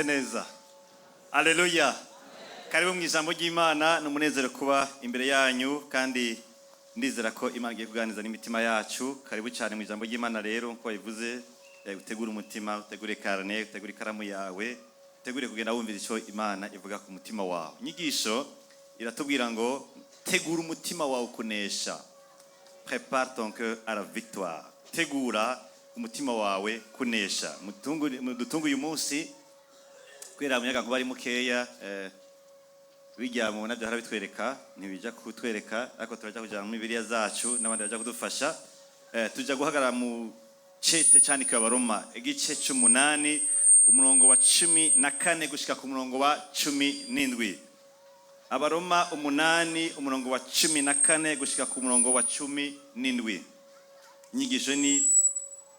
Mwaramutse neza. Aleluya. Karibu mu ijambo ry'Imana. Ni umunezero kuba imbere yanyu, kandi ndizera ko Imana igiye kuganiriza n'imitima yacu. Karibu cyane mu ijambo ry'Imana. Rero nkuko babivuze, utegure umutima, utegure carnet, utegure ikaramu yawe, utegure kugenda wumvira icyo Imana ivuga ku mutima wawe. Inyigisho iratubwira ngo tegura umutima wawe kunesha, prépare ton cœur à la victoire, tegura umutima wawe kunesha. Mudutunge uyu munsi kubera umuyaga nkuba ari mukeya. Bijya mu nabyo harabitwereka, ntibijya kutwereka, ariko turajya kujyana muri Bibiliya zacu n'abandi bajya kudufasha. Tujya guhagarara mu cete cyandikiwe Abaroma, igice c'umunani, umurongo wa 14 gushika ku murongo wa 17. Abaroma 8, umurongo wa 14 gushika ku murongo wa 17. Inyigisho ni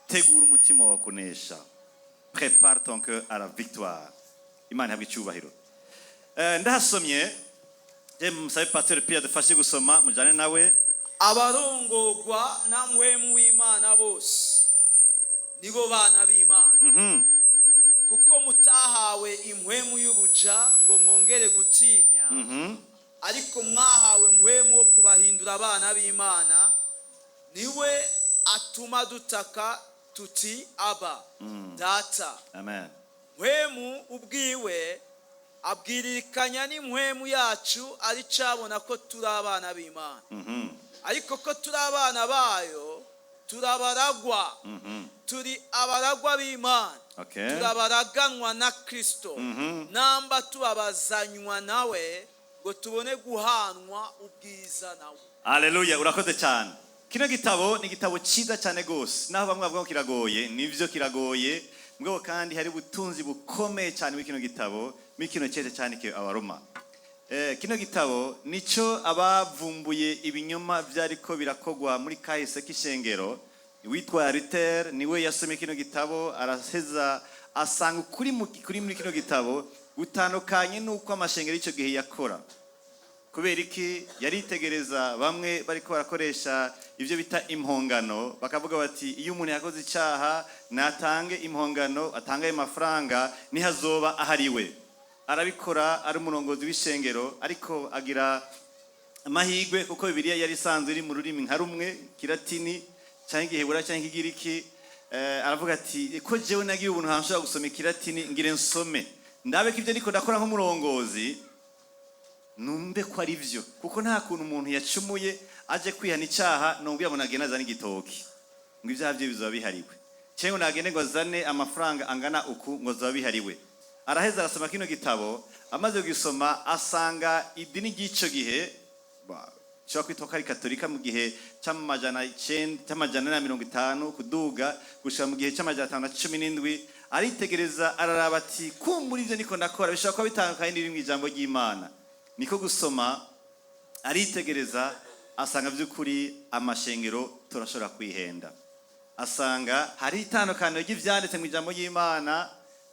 tegura umutima wawe kunesha, prépare ton cœur à la victoire. Imana ihabwe icyubahiro. Ndahasomye je, musabe Pasteur Pierre dufashe gusoma, mujane nawe. Abarongorwa na Mpwemu w'Imana bose nibo bana b'Imana. Kuko mutahawe impwemu y'ubuja ngo mwongere gutinya, ariko mwahawe Mpwemu wo kubahindura abana b'Imana, niwe atuma dutaka tuti: "Aba, Data." Amen. Mpwemu ubwiwe abwiririkanya n'impwemu yacu, ari cabona ko turi abana b'Imana. Ariko ko turi abana bayo, turabaragwa, turi abaragwa b'Imana, turabaraganwa na Kristo, namba tubabazanywa nawe ngo tubone guhanwa ubwiza nawe. Haleluya, urakoze cyane. Kino gitabo ni igitabo cyiza cyane rwose, naho bamwe bavuga ko kiragoye. Nivyo, kiragoye, mugabo kandi hari ubutunzi bukomeye cyane muri kino gitabo, muri kino cete cyandikiwe Abaroma. Kino gitabo nico abavumbuye ibinyoma vyariko birakogwa muri kahise k'ishengero. Witwa Luther niwe yasomye kino gitabo, araheza asanga ukuri kuri muri kino gitabo gutandukanye n'uko amashengero y'icyo gihe yakora. Kubera iki? Yaritegereza bamwe bariko barakoresha ibyo bita impongano, bakavuga bati iyo umuntu yakoze icyaha natange impongano, atange ayo mafaranga nihazoba ahariwe. Arabikora ari umurongozi w'ishengero, ariko agira amahirwe kuko Bibiliya yari isanzwe iri mu rurimi nka rumwe, Kilatini cyangwa Igihebura cyangwa Ikigiriki. Aravuga ati ko jewe nagiye ubuntu nshobora gusoma Ikilatini, ngire nsome ndabe ko ibyo ndiko ndakora nk'umurongozi numve ko ari byo, kuko nta kuntu umuntu yacumuye aje kwihana icyaha nubwo yabona agenda azana igitoki ngo ibyaha bye bizaba bihariwe, cyangwa ngo nagende ngo azane amafaranga angana uku ngo bizaba bihariwe. Araheza arasoma kino gitabo. Amaze kugisoma asanga idini ry'icyo gihe, ishobora kwitwa ko ari Katolika, mu gihe cy'amajana 9, cy'amajana 450 kuduga gushika mu gihe cy'amajana 517. Aritegereza, araraba ati kumbura ibyo niko ndakora bishobora kuba bitandukanye n'ibiri mu ijambo ry'Imana. Niko gusoma, aritegereza, asanga by'ukuri amashengero turashobora kwihenda. Asanga hari itandukaniro ry'ivyanditse mu ijambo ry'Imana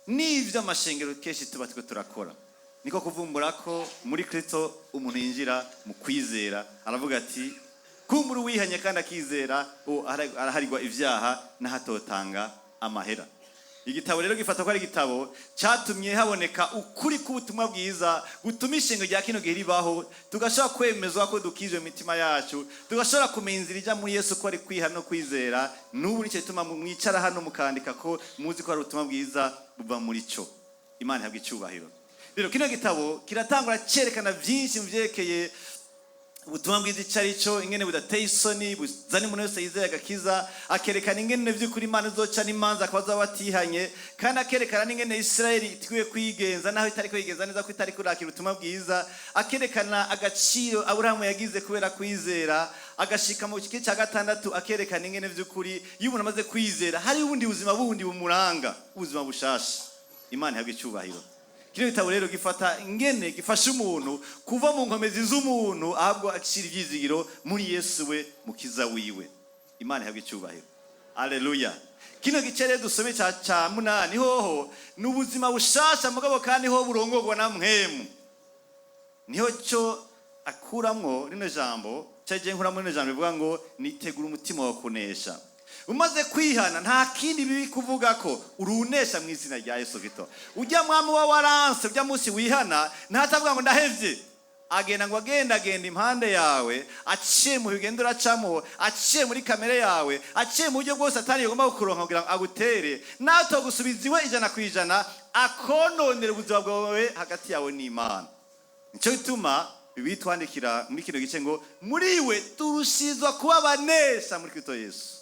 n'ivyo amashengero kenshi tuba turiko turakora. Niko kuvumbura ko muri Kristo umuntu yinjira mu kwizera. Aravuga ati kumbura uwihanye kandi akizera, uwo araharigwa ivyaha n'ahatotanga amahera. Igitabo rero gifata ko ari igitabo cyatumye haboneka ukuri k'ubutumwa bwiza gutuma ishingo rya kino gihe ribaho, tugashobora kwemezwa ko dukijwe mu mitima yacu, tugashobora kumenya inzira ijya muri Yesu ko ari kwiha no kwizera. N'ubu nicyo gituma mwicara hano mukandika ko muzi ko hari ubutumwa bwiza buva muri cyo. Imana ihabwa icyubahiro. Rero kino gitabo kiratangura cyerekana byinshi mu byerekeye ubutumwa bwiza icyo ari cyo, ingene budateye isoni, buzana umuntu wese yizeye agakiza. Akerekana ingene by'ukuri Imana izoca n'imanza akaba azaba batihanye, kandi akerekana n'ingene Isirayeli ikwiye kwigenza naho itari kwigenza neza, ko itari kurakira ubutumwa bwiza. Akerekana agaciro Aburahamu yagize kubera kwizera. Agashika mu gice cya gatandatu, akerekana ingene by'ukuri iyo umuntu amaze kwizera hari ubundi buzima bundi bumuranga, ubuzima bushasha. Imana ihabwa icyubahiro. Kino gitabo rero gifata ingene gifasha umuntu kuva mu nkomezi z'umuntu, ahubwo acira ibyizigiro muri Yesu we mukiza wiwe. Imana ihabwa icyubahiro. Aleluya. Kino gice rero dusome cya munani hoho ni ubuzima bushasha, mugabo kandi ho burongorwa na Mpwemu. Niho cyo akuramwo rino jambo, cyagiye nkuramo rino jambo rivuga ngo nitegura umutima wa kunesha. Umaze kwihana, nta kindi bibi kuvuga ko urunesha mu izina rya Yesu Kristo. Ujya mwami wa waranse, ujya munsi wihana, ntatavuga ngo ndahevye. Agenda ngo agenda agenda impande yawe, aciye mu bigendo uracamo, aciye muri kamere yawe, aciye mu buryo bwose atari ugomba kukuronka kugira ngo agutere, nawe togusubiza iwe 100%, akononera ubuzima bwawe hagati yawe n'Imana. Nicyo gituma Bibiliya itwandikira muri kino gice ngo muri we turushizwa kuba abanesha muri Kristo Yesu.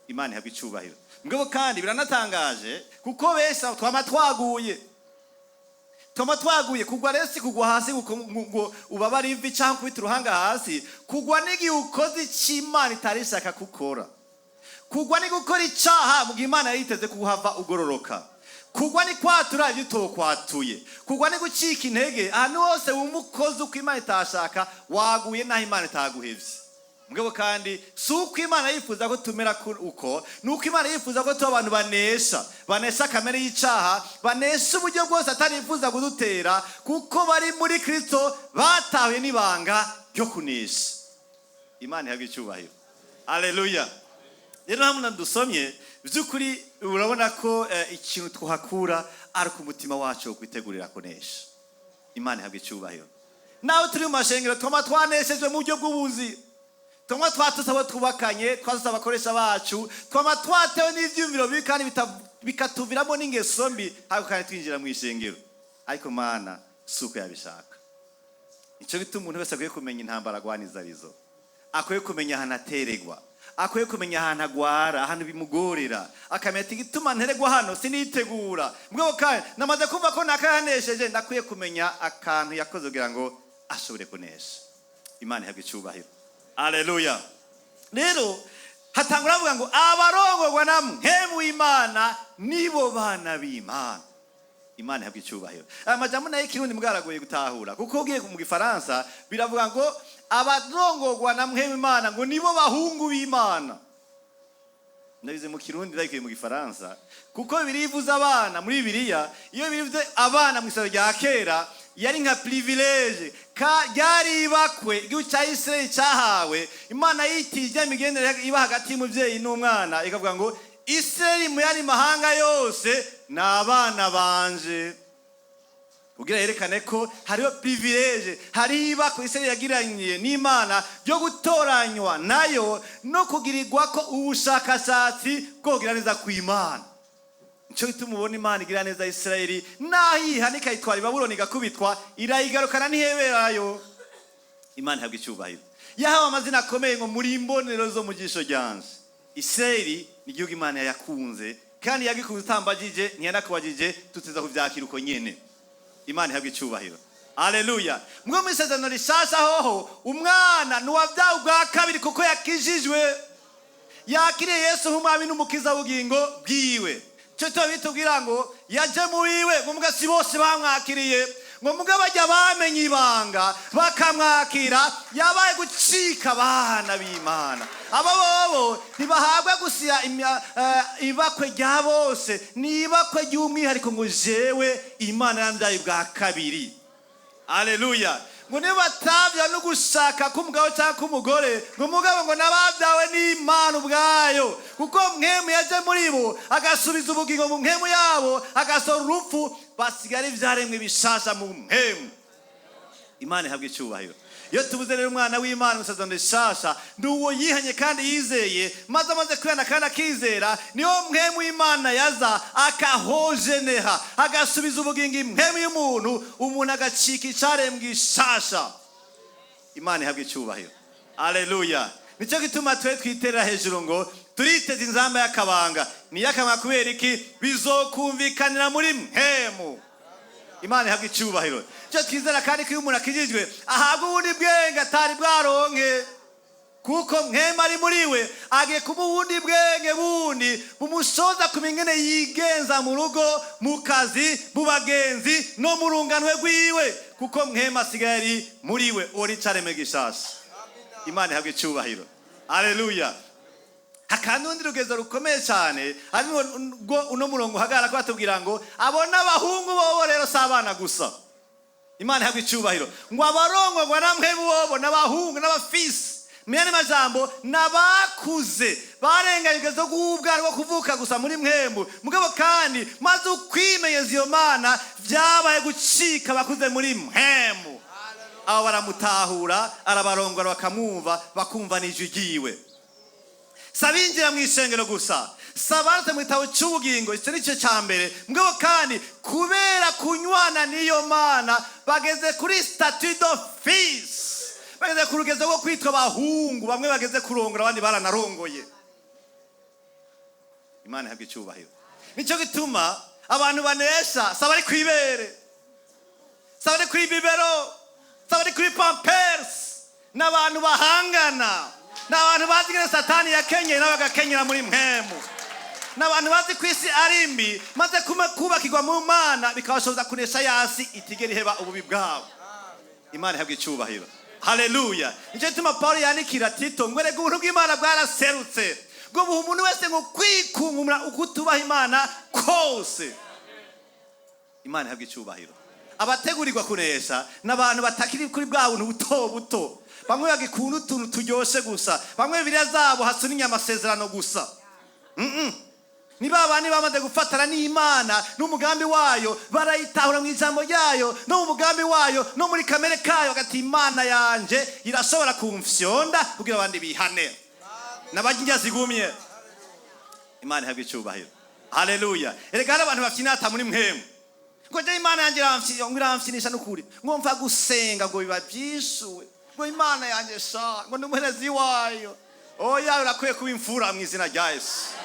Imana ihabwa icubahiro. Mugabo kandi biranatangaje, kuko benshi twama twaguye, twama twaguye. Kugwa rero si kugwa hasi ngo ubabare ivi cyangwa kubita uruhanga hasi. Kugwa n'igihe ukoze icyo Imana itari ishaka gukora. Kugwa ni gukora icaha mu gihe Imana yiteze kuhava ugororoka. Kugwa ni kwatura ibyo utokwatuye. Kugwa ni gucika intege. Ahantu hose wumva ukoze uko Imana itashaka, waguye, naho Imana itaguhevye. Mugabo kandi si uko Imana yifuza ko tumera uko, ni uko Imana yifuza ko tuba abantu banesha, banesha kamere y'icaha, banesha uburyo bwose atarifuza kudutera, kuko bari muri Kristo batahuye n'ibanga ryo kunesha. Imana ihabwa icyubahiro. Aleluya. Rero hamwe dusomye, by'ukuri urabona ko ikintu tuhakura ari uko umutima wacu wo kwitegurira kunesha. Imana ihabwa icyubahiro. Nawe turi mu mashengero, twama twaneshejwe mu buryo bw'ubuzi, twama twatuse abo twubakanye, twatuse abakoresha bacu, twama twatewe n'ivyumviro bibi kandi bikatuviramo n'ingeso mbi, ariko kandi twinjira mu ishengero. Ariko Mana si uko yabishaka. Nicyo gituma umuntu wese akwiye kumenya intambara agwaniza arizo, akwiye kumenya ahantu ateregwa, akwiye kumenya ahantu agwara, ahantu bimugorera, akamenya ati igituma nteregwa hano sinitegura. Mugabo kandi namaze kumva ko nakayanesheje, ndakwiye kumenya akantu yakoze kugira ngo ashobore kunesha. Imana ihabwa icyubahiro. Aleluya. Rero hatangura avuga ngo abarongorwa na Mpwemu w'Imana nibo bana b'Imana. Imana ihabwa icyubahiro. Aya majambo nayo ikirundi mbwaragoye gutahura, kuko ugiye mu Gifaransa biravuga ngo abarongorwa na Mpwemu Imana ngo nibo bahungu b'Imana. Ndabize mu Kirundi, ndabikuye mu Gifaransa, kuko Bibiliya ivuze abana muri Bibiliya, iyo bivuze abana mu isaro rya kera yari nka privilège ka ryari ibakwe igihugu cya Israel cyahawe. Imana yitije imigendere iba hagati y'umubyeyi n'umwana, ikavuga ngo Israel mu yandi mahanga yose ni abana banje, kugira yerekane ko hariho privilège, hariho ibakwe Israel yagiranye n'Imana ryo gutoranywa nayo no kugirirwa ko ubushakashatsi bwo kugira neza kw'Imana. Nico gituma ubona Imana igira neza Israeli, naho yihana ikayitwara i Babuloni igakubitwa, irayigarukana ntiheberayo. Imana ihabwa icyubahiro. Yahawe amazina akomeye ngo muri imbonero zo mu jisho ryanje. Israeli ni igihugu Imana yakunze, kandi yagikunze utambagije, ntiyanakubagije, tuteza kuvyakira uko nyene. Imana ihabwa icyubahiro. Aleluya. Mwe mu isezerano rishasha hoho, umwana ni uwabyawe ubwa kabiri, kuko yakijijwe, yakiriye Yesu nk'umwami n'umukiza w'ubugingo bwiwe. Cyo tuba bitubwira ngo yaje muri we, ngo muga si bose bamwakiriye, ngo muga bajya bamenye ibanga bakamwakira, yabaye gucika abana b'Imana. Abo bobo ntibahabwa gusiya ibakwe rya bose, ni ibakwe ry'umwihariko ngo jewe Imana yambyaye bwa kabiri. Aleluya. Ngo niba batavya no gushaka k'umugabo cyangwa k'umugore, ngo umugabo ngo nababyawe n'Imana ubwayo, kuko Mpwemu yaje muri bo agasubiza ubugingo mu mpwemu yabo, agasohora urupfu, basigara ivyaremwe bishasha mu mpwemu. Imana ihabwa icyubahiro. Iyo tubuze rero umwana w'Imana mu isezerano rishasha, ni uwo yihanye kandi yizeye, maze amaze kwihana kandi akizera, niyo mpwemu w'Imana yaza akahojeneha, agasubiza ubugingo impwemu y'umuntu, umuntu agacika icaremwe gishasha. Imana ihabwa icyubahiro. Aleluya. Nicyo gituma twe twiterera hejuru ngo turiteze inzamba y'akabanga. Ni iy'akabanga kubera iki? Bizokumvikanira muri mpwemu. Imana ihabwa icyubahiro. Icyo twizera kandi ko iyo umuntu akijijwe ahabwa ubundi bwenge atari bwaronke, kuko mpwemu ari muri we, agiye kuba ubundi bwenge bundi bumushoza kumenya ingene yigenza mu rugo, mu kazi, mu bagenzi no mu runganwe rwiwe, kuko mpwemu asigaye ari muri we. Uwo ni caremwe gishasha. Imana ihabwa icyubahiro. Aleluya. Hakaba n'urundi rugezo rukomeye cyane, ariko uno murongo uhagarara ko batubwira ngo abo n'abahungu bobo rero si abana gusa. Imana ihabwa icyubahiro. Ngo abarongorwa na mpwemu bobo n'abahungu n'abafisi. Mu yandi majambo, n'abakuze barenganye urugero rw'ubwana rwo kuvuka gusa muri mpwemu, mugabo kandi maze ukwimenyeza iyo Mana byabaye gucika abakuze muri mpwemu. Abo baramutahura, arabarongora, bakamwumva, bakumva n'ijwi ryiwe. Si abinjira mu ishengero gusa, si abanditse mu gitabo cy'ubugingo, icyo ni cyo cya mbere, mugabo kandi kubera kunywana n'iyo Mana bageze kuri statut de fils, bageze ku rugezo rwo kwitwa abahungu. Bamwe bageze kurongora, abandi baranarongoye. Imana ihabwa icyubahiro. Nicyo gituma abantu banesha si abari ku ibere, si abari kuri biberon, si abari kuri Pampers. Ni abantu bahangana, ni abantu bazi ingene Satani yakenyeye nabo bagakenyera muri mpwemu, ni abantu bazi ko isi ari mbi, maze kubakirwa mu Mana bikabashoboza kunesha yasi itigera iheba ububi bwabo. Imana ihabwa icyubahiro, haleluya. Nicyo gituma Paul yandikira Tito ngo: "Erega ubuntu bw'Imana bwaraserutse, ngo buha umuntu wese ngo kwikunkumura ukutubaha Imana kose." Imana ihabwa icyubahiro. Abategurirwa kunesha ni abantu batakiri kuri bwa buntu buto buto. Bamwe bagikunda utuntu turyoshe gusa, bamwe Bibiliya zabo hasuninya amasezerano gusa. Ni ba bandi bamaze gufatana n'Imana n'umugambi wayo, barayitahura mu ijambo ryayo no mu mugambi wayo no muri kamere kayo, bagati: "Imana yanje irashobora kumfyonda kugira abandi bihane." N'abarya indya zigumye. Imana ihabwa icyubahiro, haleluya. Erega hari abantu bafyinata muri mpwemu, ngo: "Je Imana yanjye ngo iramfyinisha n'ukuri, ngo mva gusenga ngo biba byishuwe, ngo Imana yanjye sha, ngo ndi umuherezi wayo." Oya, urakwiye kuba imfura mu izina rya Yesu.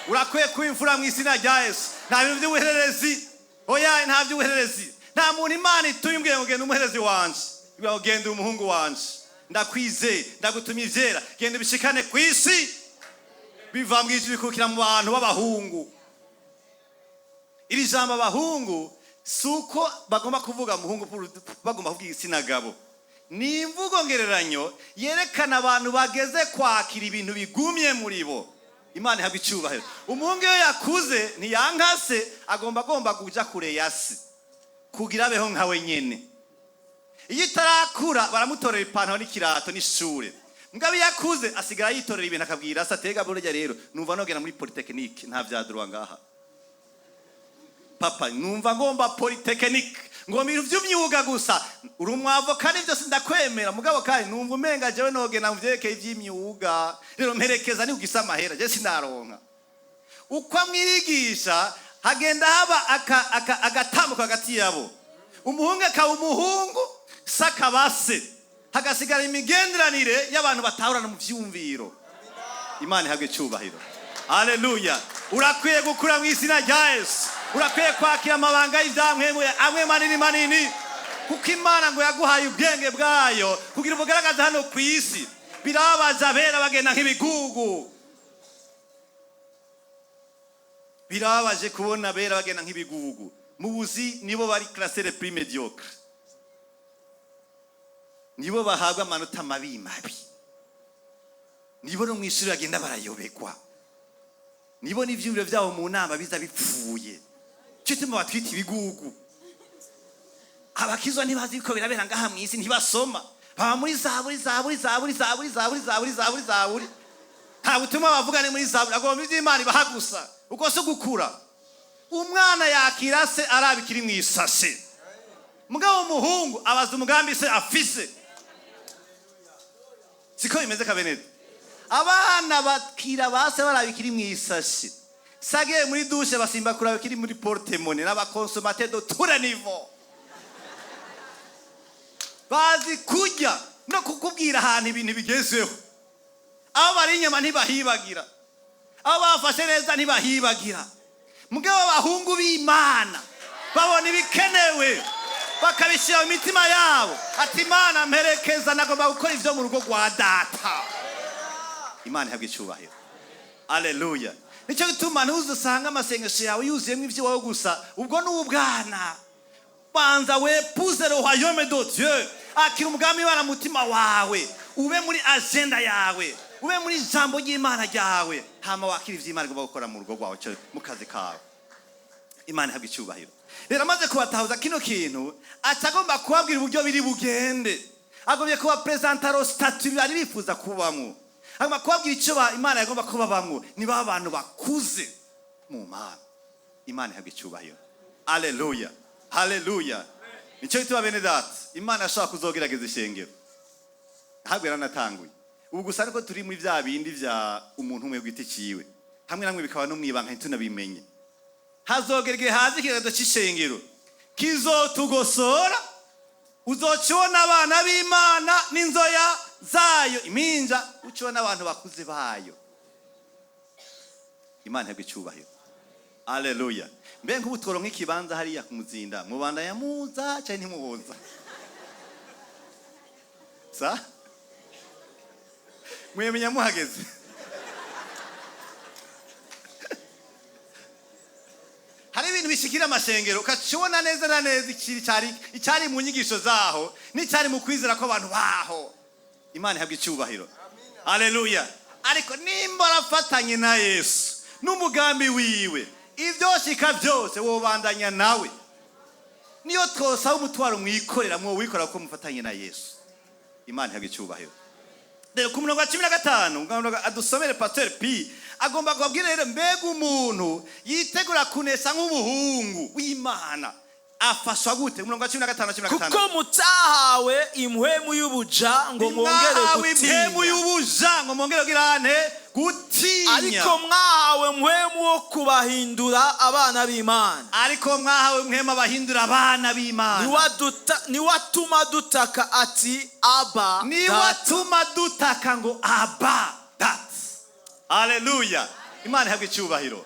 Urakwiye kuba imfura mu izina rya Yesu. Nta bintu by'ubuhererezi, oya, nta by'ubuhererezi. Nta muntu Imana ituye imbwiye ngo: "Genda umuherezi wanje." Imbwiye ngo: "Genda umuhungu wanje, ndakwizeye, ndagutumye ivyera, genda ubishikane ku isi." Biva mu ijuru, bikukira mu bantu b'abahungu. Iri jambo abahungu si uko bagomba kuvuga muhungu, bagomba kuvuga igitsina gabo. Ni imvugo ngereranyo yerekana abantu bageze kwakira ibintu bigumye muri bo. Imana ihabwa icyubahiro. Umuhungu iyo yakuze ntiyankase, agomba kuja kure ya se kugira abeho nkawe nyene. Iyo itarakura baramutorera ipantaro n'ikirato n'ishure, mugabo iyo akuze asigara yitorera ibintu, akabwira se atega: "Burya rero numva nogera muri polytechnique, nta vyadurwa ngaha papa, numva ngomba polytechnique, ngomba ibintu vy'imyuga gusa. Uri umwavoka nivyo, sindakwemera, mugabo kandi numva umenga jewe nogenda mu vyerekeye ivy'imyuga. Rero mperekeza, ni ugisa amahera je sinaronka." Uko amwigisha hagenda haba agatambuko hagati yabo. Umuhungu akaba umuhungu, se akaba se, hagasigara imigenderanire y'abantu batahurana mu vyumviro. Imana ihabwe icyubahiro, haleluya. Urakwiye gukura mu izina rya Yesu. Urakwiye kwakira amabanga y'ibyamwemuye amwe manini manini, kuko Imana ngo yaguhaye ubwenge bwayo kugira ubugaragaze hano ku isi. Birababaza abera bagenda nk'ibigugu. Birababaje kubona abera bagenda nk'ibigugu. Mu buzi nibo bari classés les plus médiocres, nibo bahabwa amanota mabi mabi, nibo no mu ishuri bagenda barayobekwa, nibo n'ivyumviro vyabo mu nama biza bipfuye. Cyo gituma batwita ibigugu. Abakizwa ntibazi ko birabera ngaha mu isi, ntibasoma, baba muri Zaburi, Zaburi, Zaburi, Zaburi, Zaburi, Zaburi, Zaburi, Zaburi. Nta butumwa bavuga, ni muri Zaburi. Agomba ivy'Imana ibaha gusa. Uko si gukura. Umwana yakira se araba ikiri mu isashe, mugabo umuhungu abaza umugambi se afise. Siko bimeze kabenete? Abana bakira base baraba ikiri mu isashe. Sagiye muri douche, basimba kuraba ikiri muri porte-monnaie. N'aba consommateurs de tous les niveaux, bazi kurya no kukubwira ahantu ibintu bigezeho. Aho bari inyama ntibahibagira, aho bafashe neza ntibahibagira. Mugabo abahungu b'Imana babona ibikenewe, bakabishyira mu mitima yabo, ati: "Imana mperekeza, nagomba gukora ibyo mu rugo rwa data." Imana ihabwa icyubahiro, aleluya. Nicyo gituma ntuze usanga amasengesho yawe yuzuyemo iby'iwawe gusa. Ubwo ni ubwana. Banza w'épouser le royaume de Dieu, akira umugambi w'Imana mu mutima wawe, ube muri agenda yawe, ube muri ijambo ry'Imana ryawe, hama wakira ivy'Imana igomba gukora mu rugo rwawe cyo mu kazi kawe. Imana ihabwa icyubahiro. Rero amaze kubatahuza kino kintu, aca agomba kubabwira uburyo biri bugende. Agomye kuba présenta le statut bari bifuza kubamwo, agomba kubabwira icyo Imana yagomba kubabamwo. Ni ba bantu bakuze mu Mana. Imana ihabwa icyubahiro. Aleluya, haleluya! Nicyo gituma, bene data, Imana ashobora kuzogerageza ishengero, ntabwo yaranatanguye ubu gusa, ariko turi muri bya bindi bya umuntu umwe ku giti ciwe, hamwe namwe bikaba no mwibanga ntitunabimenye. Hazogera igihe haza ikiganza c'ishengero kizotugosora, uzoca ubona abana b'Imana n'inzoya zayo, impinja, uca ubona abantu bakuze bayo. Imana ihabwa icyubahiro. Aleluya! Mbe nk'ubu tworonka ikibanza hariya ku Muzinda, mubandanya muza cyangwa ntimubuza sa mwemenya muhageze? Hari ibintu bishikira amashengero, ukaca ubona neza na neza ikiri cyari icyari mu nyigisho zaho n'icyari mu kwizera kw'abantu baho. Imana ihabwa icyubahiro. Aleluya! Ariko nimba warafatanye na Yesu n'umugambi wiwe, ibyoshika byose wobandanya nawe. Niyo twosaba umutwaro mwikorera, mwowikorera kuko mufatanye na Yesu. Imana ihabwa icyubahiro. Rero ku murongo wa 15 adusomere Pasteur P agomba kubabwira rero, mbega umuntu yitegura kunesha nk'umuhungu w'Imana afashwa gute? Umurongo wa 15, 15. Kuko mutahawe impwemu y'ubuja ngo mwongere Mwahawe impwemu gutinya, y'ubuja ngo mwongere kugirane gutinya, ariko mwahawe mpwemu wo kubahindura abana b'Imana. Ariko mwahawe mpwemu abahindura abana b'Imana. Niwe atuma dutaka ati: "Aba, Niwe Data." atuma dutaka ngo: "Aba, Data." Aleluya! Imana ihabwa icyubahiro.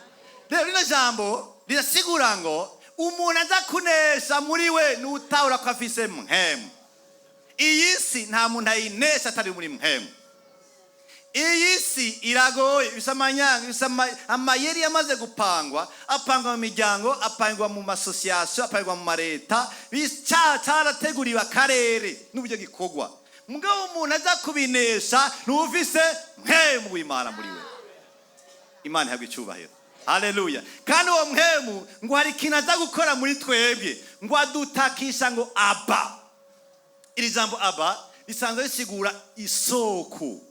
Rero rino jambo rirasigura ngo umuntu aza kunesha muri we nutahura ko afise mpwemu. Iyi si nta muntu ayinesha atari muri mpwemu. Iyi si iragoye, ifise amanyanga, ifise amayeri yamaze gupangwa, apangwa mu miryango, apangwa mu masosiyasiyo, apangwa mu mareta, icyaha cyarateguriwe akarere n'uburyo gikorwa. Mugabo umuntu aza kubinesha ntufise mpwemu w'Imana muri we. Imana ihabwa icyubahiro. Haleluya! Kandi uwo mpwemu ngo hari ikintu aza gukora muri twebwe, ngo adutakisha ngo: "Aba." Iri jambo "aba" risanzwe risigura isoko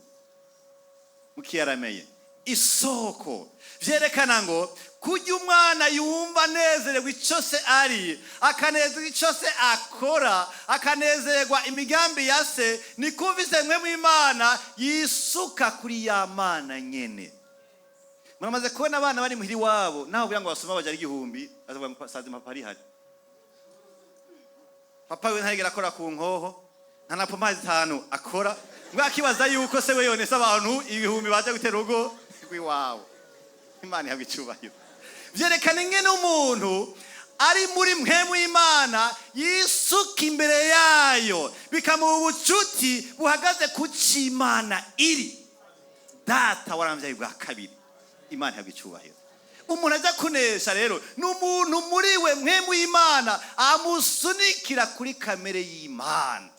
mu kiyarameye. Isoko vyerekana ngo kurya umwana yumva anezererwa icyo se ari, akanezerwa icyo se akora, akanezererwa imigambi ya se, ni kumvise mpwemu Imana yisuka kuri ya Mana nyene. Muramaze kubona abana bari muhira iwabo, naho kugira ngo basome baja ari 1000, bazavuga ngo: "Sazi papa ari hari." Papa we ntarigera akora ku nkoho, nta na pompage zitanu akora, ngo akibaza yuko se we yonesa abantu 1000 baje gutera urugo rw'iwabo. Imana ihabwa icyubahiro. Vyerekana ingene umuntu ari muri mpwemu y'Imana yisuka imbere yayo, bikamuha ubucuti buhagaze ku c'Imana iri. Data waramvyaye bwa kabiri. Imana ihabwa icyubahiro. Umuntu ajya kunesha rero ni umuntu muri we mpwemu y'Imana amusunikira kuri kamere y'Imana.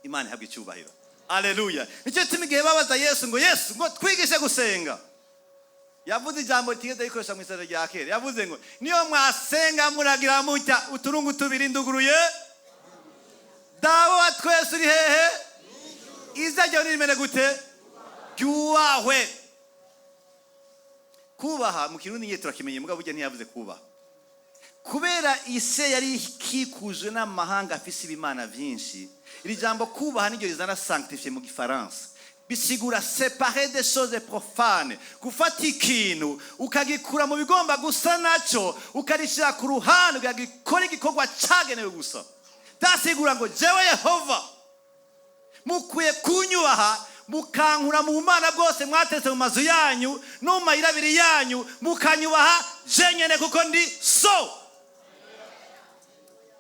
Imana ihabwa icyubahiro. Aleluya! Nicyo gituma igihe babaza Yesu ngo: "Yesu," ngo, "twigishe gusenga," yavuze ijambo ritigeze rikoresha mu isezerano rya kera. Yavuze ngo: "Niyo mwasenga muragira mutya, uturungu tubiri nduguruye: Dawe wa twese uri hehe, izina ryawe nirimere gute? Ryubahwe." Kubaha mu Kirundi ngiye turakimenye, mugabo burya ntiyavuze kubaha, kubera ise yari ikikujwe n'amahanga afise ibimana vyinshi. Iri jambo kubaha niryo rizana sanctifier mu gifaransa, bisigura séparer des choses profanes, gufata ikintu ukagikura mu bigomba gusa naco, ukarishyira ku ruhande, ukagikora igikorwa cagenewe gusa. Byasigura ngo: "Jewe Yehova, mukwiye kunyubaha, mukankura mu bumana bwose mwatetse mu mazu yanyu no mu mayira abiri yanyu, mukanyubaha jenyene, kuko ndi so."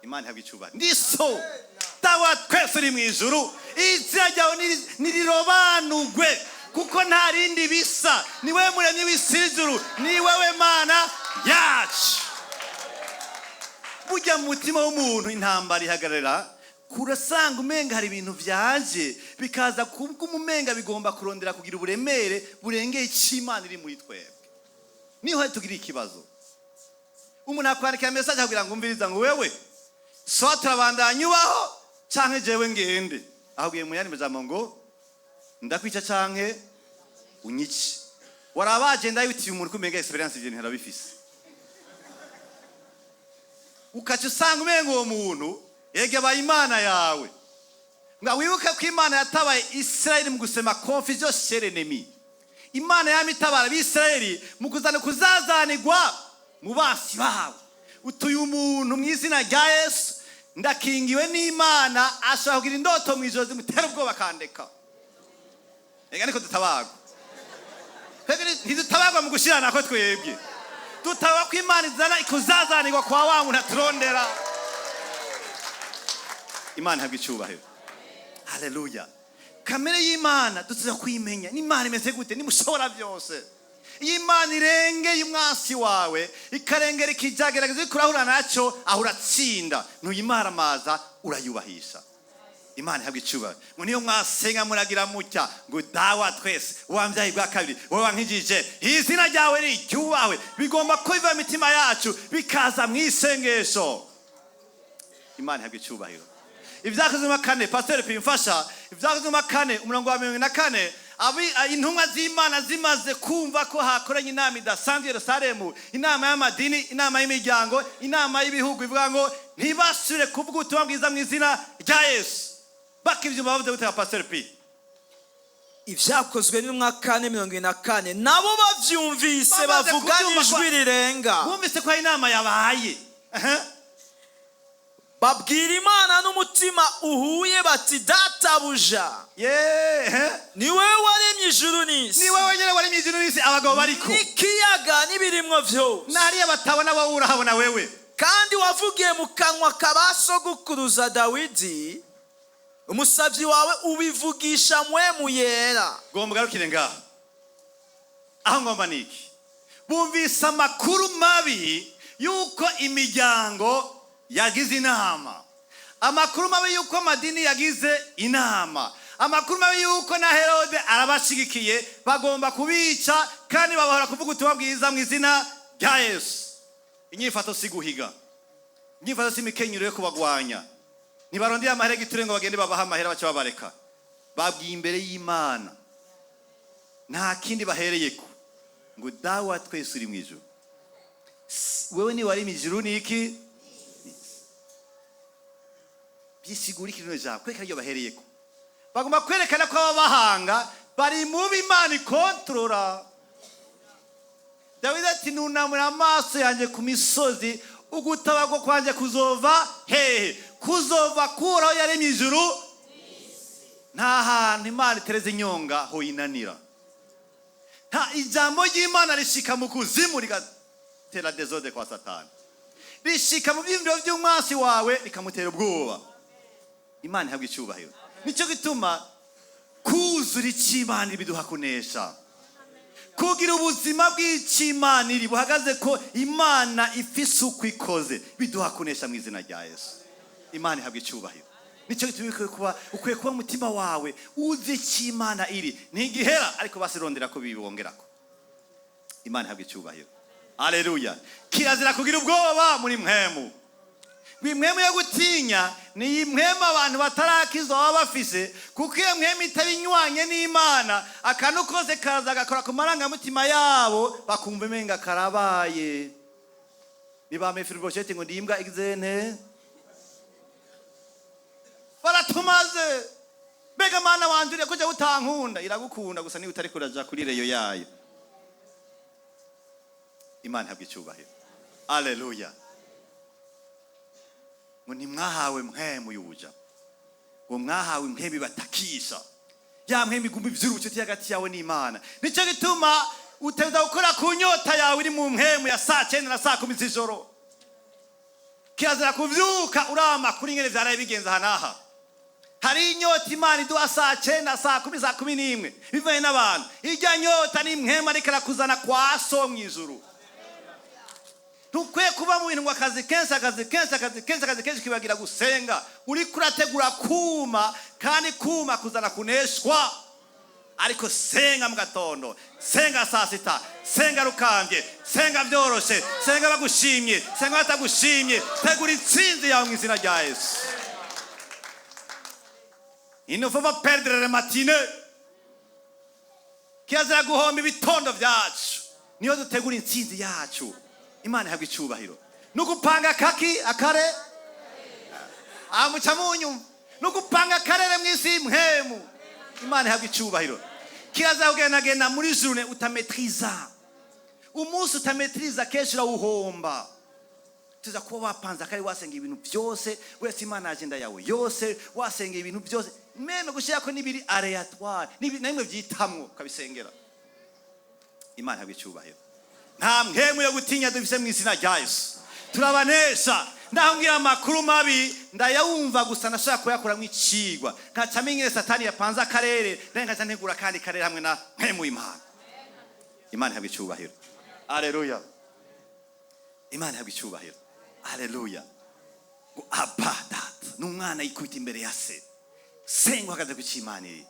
Imana ihabwa icyubahiro. Ndi so. Dawe twese uri mu ijuru, izina ryawe nirirobanurwe, kuko nta rindi bisa. Ni wowe muremyi w'isi n'ijuru, ni wowe Mana yacu. Burya mu mutima w'umuntu intambara ihagarara kurasanga umenga hari ibintu byaje bikaza kubw'umumenga bigomba kurondera kugira uburemere burengeye icyo Imana iri muri twebwe. Niho tugira ikibazo. Umuntu akwandikira message akubwira ngo: "Umviriza," ngo, "wewe so turabandanya ubaho." Canke jewe ngende. Ahubwiye mu yandi majambo ngo ndakwica canke unyice. Warabaje ndayutiye umuntu kumenga expérience ivyo ntirabifise. Ukaca usanga umenga uwo muntu yegebaye Imana yawe. Nga wibuke ko Imana yatabaye Israeli mu gusema confusion chez l'ennemi. Imana yama itabara Abisirayeli mu kuzana kuzazanirwa mu basi babo. Utuye umuntu mu izina rya Yesu, ndakingiwe n'Imana, ashobora kugira indoto mu ijoro zimutera ubwoba akandeka. Ega niko dutabagwa. Twebwe ntidutabagwa mu gushirana ko twebwe. Dutabagwa ko Imana izana ikuzazanirwa kwa wa muntu aturondera. Imana ihabwa icubahiro. Haleluya. Kamere y'Imana dutuza kuyimenya. N'Imana imeze gute? Nimushobora byose. Iyo Imana irengeye umwasi wawe, ikarengera ikijagerageza uriko urahura nacyo, aho uratsinda. Ntuyimaramaza, urayubahisha. Imana ihabwa icubahiro. Ngo niyo mwasenga muragira mutya ngo: "Dawa twese wambyaye bwa kabiri, wowe wankijije, izina ryawe riryubahwe." Bigomba kubiva mu mitima yacu bikaza mu isengesho. Imana ihabwa icubahiro. Ibyakozwe mu kane, pasiteri pimfasha, Ibyakozwe mu 4, umurongo wa 44. Intumwa z'Imana zimaze kumva ko hakoranye inama idasanzwe i Yerusalemu, inama y'amadini, inama y'imiryango, inama y'ibihugu, ivuga ngo ntibasubire kuvuga ubutumwa bwiza mu izina rya Yesu, bakivyumva bavuze gute, pasiteri pi? Ibyakozwe n'intumwa 4:44. Nabo bavyumvise, Bamaze bavuga kubyumva n'ijwi rirenga, bumvise ko hari inama yabaye. Aha. Babwira Imana n'umutima uhuye bati: "Databuja, ni wowe waremye ijuru n'isi, Ni wowe nyine waremye ijuru n'isi, abagabo bariko n'ikiyaga n'ibirimwo vyose, n'hariya batabona, wowe urahabona wewe. Kandi wavugiye mu kanwa ka ba sogokuruza Dawidi umusavyi wawe, ubivugisha Mpwemu Yera." Ngomba ugarukire ngaho. Aho ngomba ni iki? Bumvise amakuru mabi y'uko imiryango yagize inama, amakuru mabi y'uko amadini yagize inama, amakuru mabi y'uko na Herode arabashigikiye, bagomba kubica kandi babahora kuvuga ubutumwa bwiza mu izina rya Yesu. Inyifato si guhiga, inyifato si imikenyero yo kubagwanya. Ntibarondeye amahera y'igiture ngo bagende babahe amahera bace babareka. Babwiye imbere y'Imana, nta kindi bahereyeko, ngo: "Dawe wa twese uri mu ijuru, wewe ni wari mu ijuru ni iki?" Byisigura ikino jambo kwereka iryo bahereyeko. Bagomba kwerekana ko ababahanga bari mu Imana ikontorora. Dawidi ati: "Nunamura amaso yanjye ku misozi, ugutabarwa kwanjye kuzova hehe? Kuzova kuraho yaremye ijuru." Nta hantu Imana itereze inyonga hoyinanira. Nta ijambo ry'Imana rishika mu kuzimu rigatera désordre kwa Satani, rishika mu byiyumviro by'umwasi wawe rikamutera ubwoba. Imana ihabwa icyubahiro. Nicyo gituma kuzura icy'Imana biduha kunesha, kugira ubuzima bw'icy'Imana iri buhagaze ko Imana ifise uko ikoze, biduha kunesha mu izina rya Yesu. Imana ihabwa icyubahiro. Nicyo gituma ukwiye kuba umutima wawe uzi icyo Imana iri. Ntigihera, ariko basirondera ko bibongerako. Imana ihabwa icyubahiro. Aleluya. Kirazira kugira ubwoba muri mpwemu. Impwemu yo gutinya ni impwemu abantu batarakizwa baba bafise, kuko iyo mpwemu itaba inywanye n'Imana, akantu kose kaza gakora ku marangamutima yabo, bakumva umenga karabaye. Ni ba Mefibosheti ngo ndimbwa igizene baratumaze. Mbega Mana wanje, uriya kujya utankunda? Iragukunda gusa niba utari kuraja kuri reyo yayo. Imana ihabwa icyubahiro. Aleluya. Ngo ntimwahawe mpwemu y'ubuja, ngo mwahawe impwemu ibatakisha, ya mpwemu iguma ivyura ubucuti hagati yawe n'Imana. Nicyo gituma uteza gukora ku nyota yawe iri mu mpwemu ya saa 9 na saa 10 z'ijoro. Kirazira kuvyuka urama kuri ingene vyaraye bigenza aha n'aha. Hari inyota Imana iduha saa 9, saa 10, saa 11, bivanye n'abantu. Irya nyota ni impwemu ariko arakuzana kwa So mw'ijuru. Ntukwiye kuba mu bintu ngo akazi kenshi, akazi kenshi, akazi kenshi, akazi kenshi, ukibagira gusenga. Uriko urategura kuma, kandi kuma kuzana kuneshwa. Ariko senga mu gatondo, senga saa sita, senga rukambye, senga byoroshe, senga bagushimye, senga batagushimye, tegura intsinzi yawe mu izina rya Yesu. Il ne faut pas perdre les matinées. Kirazira guhomba ibitondo byacu, niyo dutegura intsinzi yacu. Imana ihabwa icubahiro. No gupanga kaki akare amuca munyuma, no gupanga akarere mu isi mpemu. Imana ihabwa icubahiro. Kirazira kugendagenda muri journée utametriza. Umunsi utametriza kenshi urawuhomba. Tuza kuba wapanze akari, wasenga ibintu byose wese, Imana agenda yawe yose, wasenga ibintu byose, même gushyira ko n'ibiri aléatoire na bimwe byitamwo ukabisengera. Imana ihabwa icyubahiro. Nta mpemu yo gutinya dufise mu izina rya Yesu. Turabanesha. Ndaho amakuru mabi ndayawumva gusa, ndashaka kuyakuramo icigwa, nkaca menyere Satani yapanze akarere, nawe nkaca ntegura akandi karere hamwe na mpemu y'Imana. Imana ihabwa icyubahiro. Aleluya! Imana ihabwa icyubahiro. Aleluya! Ngo aba data ni umwana yikubita imbere ya se. Senga uhagaze ku cy'Imana iri.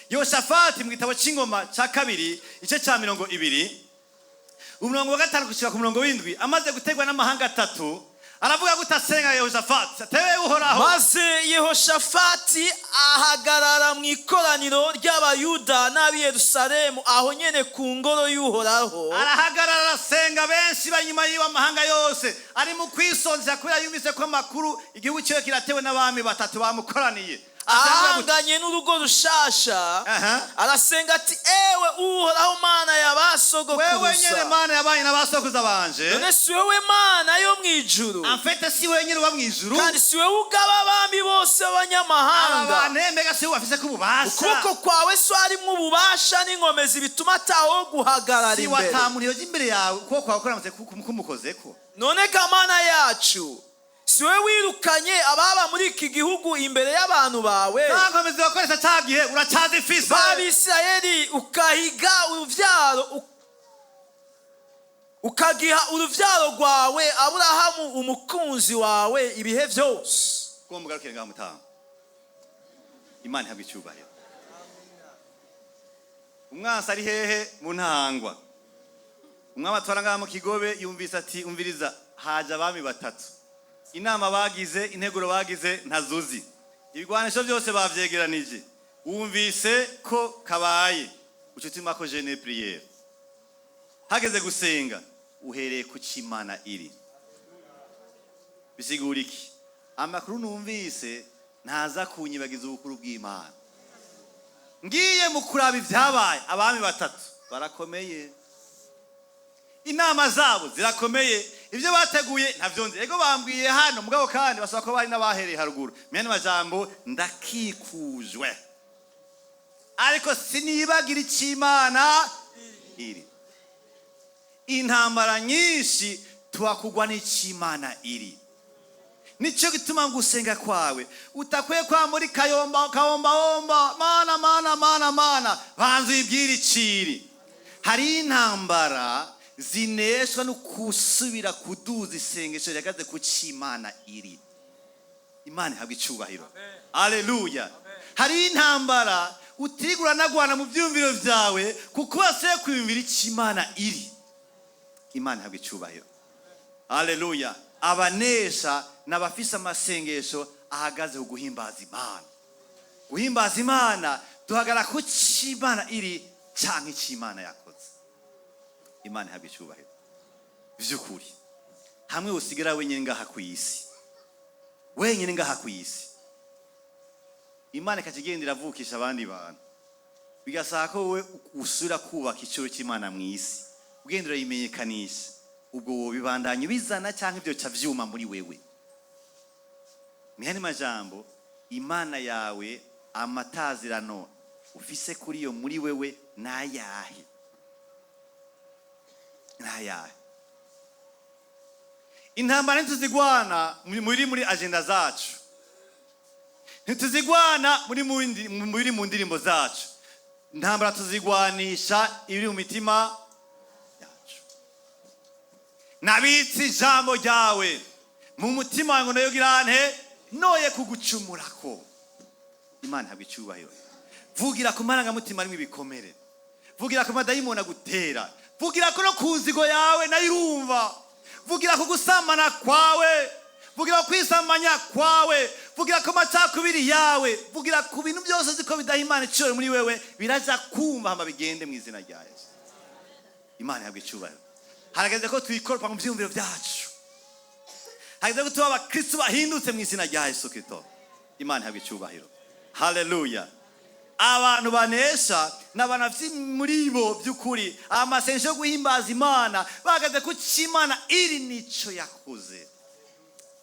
Yoshafati, mu gitabo cy'Ingoma cya kabiri, igice cya 20, umurongo wa 5 gushyira ku murongo w'7, amaze gutegwa n'amahanga atatu, aravuga gute asenga Yehoshafati? Atewe Uhoraho. Maze Yehoshafati ahagarara mu ikoraniro ry'Abayuda n'ab'i Yerusalemu, aho nyene ku ngoro y'Uhoraho. Arahagarara, arasenga, benshi bari inyuma yiwe, amahanga yose ari mu kwisonzera kubera yumvise ko amakuru igihugu cyiwe kiratewe n'abami batatu bamukoraniye. Asenga gute? Ahanganye n'urugo rushasha. Arasenga ati: "Ewe Uhoraho, Mana ya Wewe nyene basogokuruza, Mana yabaye n'abasokuruza banje, none si wowe Mana yo mu ijuru, en fait si wewe nyene uba mu ijuru, kandi si wowe ugaba abami bose aba b'abanyamahanga, bantu mbega si wowe bafise ko ububasha, ukuboko kwawe so harimwo ububasha n'inkomezi bituma atawo guhagarara si imbere. watamuntu yoja imbere yawe, ukuboko kwawe kuramutse kumukozeko. None ga Mana yacu, si wowe wirukanye ababa muri iki gihugu imbere y'abantu bawe Nta nkomezi bakoresha ca gihe uracazifise b'Abisirayeli, ukahiga uruvyaro, ukagiha uruvyaro rwawe Aburahamu umukunzi wawe ibihe byose." Kuba mugarukire ngaho mutanga. Imana ihabwa icyubahiro. Umwansi ari hehe? Mu Ntahangwa. Umwami atwara ngaha mu Kigobe yumvise ati: "Umviriza, haje abami batatu, inama bagize, integuro bagize ntazuzi, ibigwanisho byose bavyegeranije." Wumvise ko kabaye, ucutima ko jeûne, prière, hageze gusenga uhereye ku cy'Imana iri. Bisigura iki? Amakuru numvise ntaza kunyibagiza ubukuru bw'Imana. Ngiye mu kuraba ibyabaye, abami batatu barakomeye, inama zabo zirakomeye, ibyo bateguye ntabyo nzi. Ego, bambwiye hano mugabo, kandi basaba ko bari n'abahereye haruguru. Mene majambo, ndakikujwe, ariko sinibagira icy'Imana iri. Intambara nyinshi tuhakugwa n'icy'Imana iri. Nicyo gituma gusenga kwawe utakwiye kwa muri kayomba kawombawomba: "Mana, Mana, Mana, Mana." Banza uyibwire iciri. Hari intambara zineshwa no kusubira kuduza isengesho rihagaze ku cy'Imana iri. Imana ihabwa icyubahiro. Aleluya! Hari intambara utigura nagwana mu byumviro byawe, kuko wasuye kwiyumvira icyo Imana iri. Imana ihabwa icyubahiro. Aleluya! Abanesha ni abafise amasengesho ahagaze ku guhimbaza Imana. Guhimbaza Imana, duhagarara ku cy'Imana iri cyangwa icy'Imana yakoze. Imana ihabwa icyubahiro. By'ukuri, hamwe usigara wenyine ngaha ku isi, wenyine ngaha ku isi, Imana ikakigenda iravukisha abandi bantu, bigasaba ko wowe usubira kubaka iciro cy'Imana mu isi, ugenda urayimenyekanisha, ubwo wobibandanya ubizana cyangwa ibyo ca vyuma muri wewe? Mihani majambo, Imana yawe, amatazirano ufise kuri yo muri wewe nayahe? Nayahe? Intambara ntituzigwana muri agenda zacu, ntituzigwana muri mu ndirimbo zacu. Intambara tuzigwanisha ibiri mu mitima yacu. "Nabitse ijambo ryawe mu mutima wanjye ngo girante noye kugucumurako." Imana ihabwa icyubahiro. Vugira ku marangamutima arimo ibikomere, vugira ku madayimoni agutera, vugira ko no ku nzigo yawe nayo irumva, vugira ku gusambana kwawe, vugira ku kwisamanya kwawe, vugira ku byaha wakoze. Vugira ku macakubiri yawe, vugira ku bintu byose uzi ko bidaha Imana iciro muri wewe, biraja kumva hama bigende mu izina rya Yesu. Imana ihabwa icyubahiro. Harageze ko twikoropa mu byiyumviro byacu, harageze ko tuba abakristo bahindutse mu izina rya Yesu Kristo. Imana ihabwa icyubahiro. Haleluya. Abantu banesha ni abantu bafite muri bo by'ukuri amasengesho yo guhimbaza Imana, bahagaze ku cyo Imana iri n'icyo yakoze.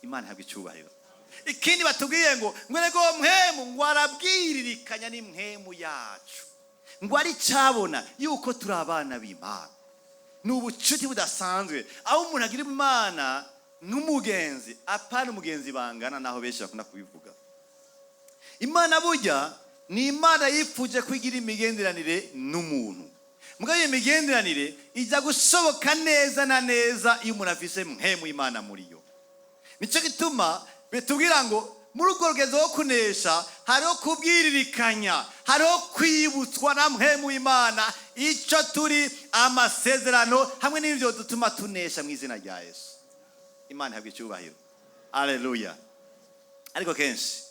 Imana ihabwa icyubahiro. Ikindi batubwiye ngo ngwerego mpwemu ngo arabwiririkanya n'impwemu yacu, ngo ari cyabona yuko turi abana b'Imana. Ni ubucuti budasanzwe aho umuntu agira Imana nk'umugenzi, apana umugenzi bangana naho benshi bakunda kubivuga. Imana burya ni Imana yifuje kwigira imigenderanire n'umuntu. Mugabo iyo migenderanire ijya gushoboka neza na neza iyo umuntu afise mpwemu Imana muri yo. Nicyo gituma bitubwira ngo muri urwo rugezo rwo kunesha hariho kubwiririkanya, hariho kwibutswa na mpwemu Imana icyo turi, amasezerano hamwe n'ibyo dutuma tunesha mu izina rya Yesu. Imana ihabwa icyubahiro. Aleluya. Ariko kenshi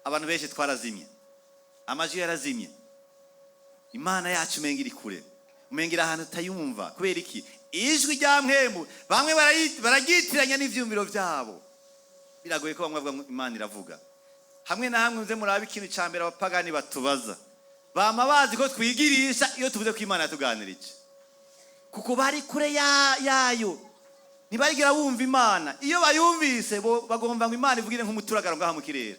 abantu benshi twarazimye, amajwi yarazimye, Imana yacu umenga iri kure, umenga iri ahantu utayumva. Kubera iki? Ijwi rya mpwemu bamwe bararyitiranya n'ivyumviro byabo. Biragoye ko bamwe bavuga ngo Imana iravuga. Hamwe na hamwe muze murabe, ikintu cya mbere abapagani batubaza, bama bazi ko twigirisha iyo tuvuze ko Imana yatuganirije, kuko bari kure yayo, ntibarigera bumva Imana. Iyo bayumvise bo bagomba ngo Imana ivugire nk'umuturagaro ngaha mu kirere.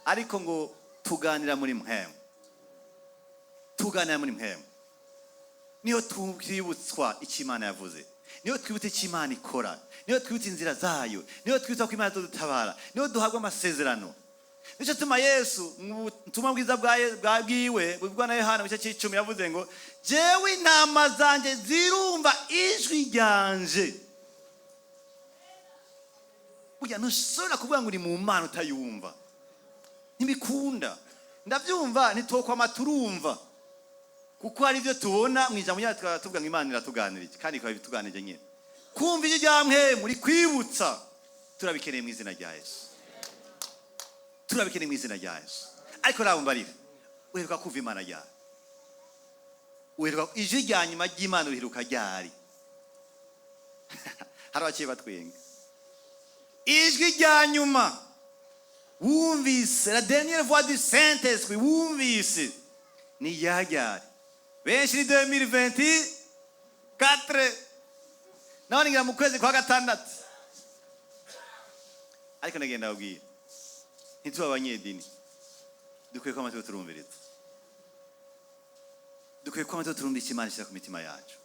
Ariko ngo tuganira muri mpwemu, tuganira muri mpwemu niyo twibutswa icyo Imana yavuze, niyo twibutsa icyo Imana ikora, niyo twibutsa inzira zayo, niyo twibutsa ko Imana izodutabara, niyo duhabwa amasezerano. Nicyo tuma Yesu mu butumwa bwiza bwa bwiwe buvugwa na Yohana mu gice cy'icumi yavuze ngo: "Jewe intama zanjye zirumva ijwi ryanje." Burya ntushobora kuvuga ngo uri mu Mana utayumva, ntibikunda. Ndabyumva, ntitwokwama turumva, kuko hari ibyo tubona mu ijambo ryacu tukaba tuvuga ngo Imana iratuganirije, kandi ikaba ibituganirije nyine. Kumva ijwi rya mpwemu rikwibutsa turabikeneye mu izina rya Yesu, turabikeneye mu izina rya Yesu. Ariko nawe mbarira, uheruka kumva Imana ryari? Uheruka ijwi rya nyuma ry'Imana uriheruka ryari? Hari abakiri batwenga. Ijwi rya nyuma wumvise, la dernière voix du Saint Esprit wumvise ni ryari? Benshi ni 2024, naho ngira mu kwezi kwa gatandatu. Ariko ndagenda babwira, ntituba abanyedini, dukwiye kuba amatwi turumviriza, dukwiye kuba amatwi turumva icyo Imana ishyira ku mitima yacu.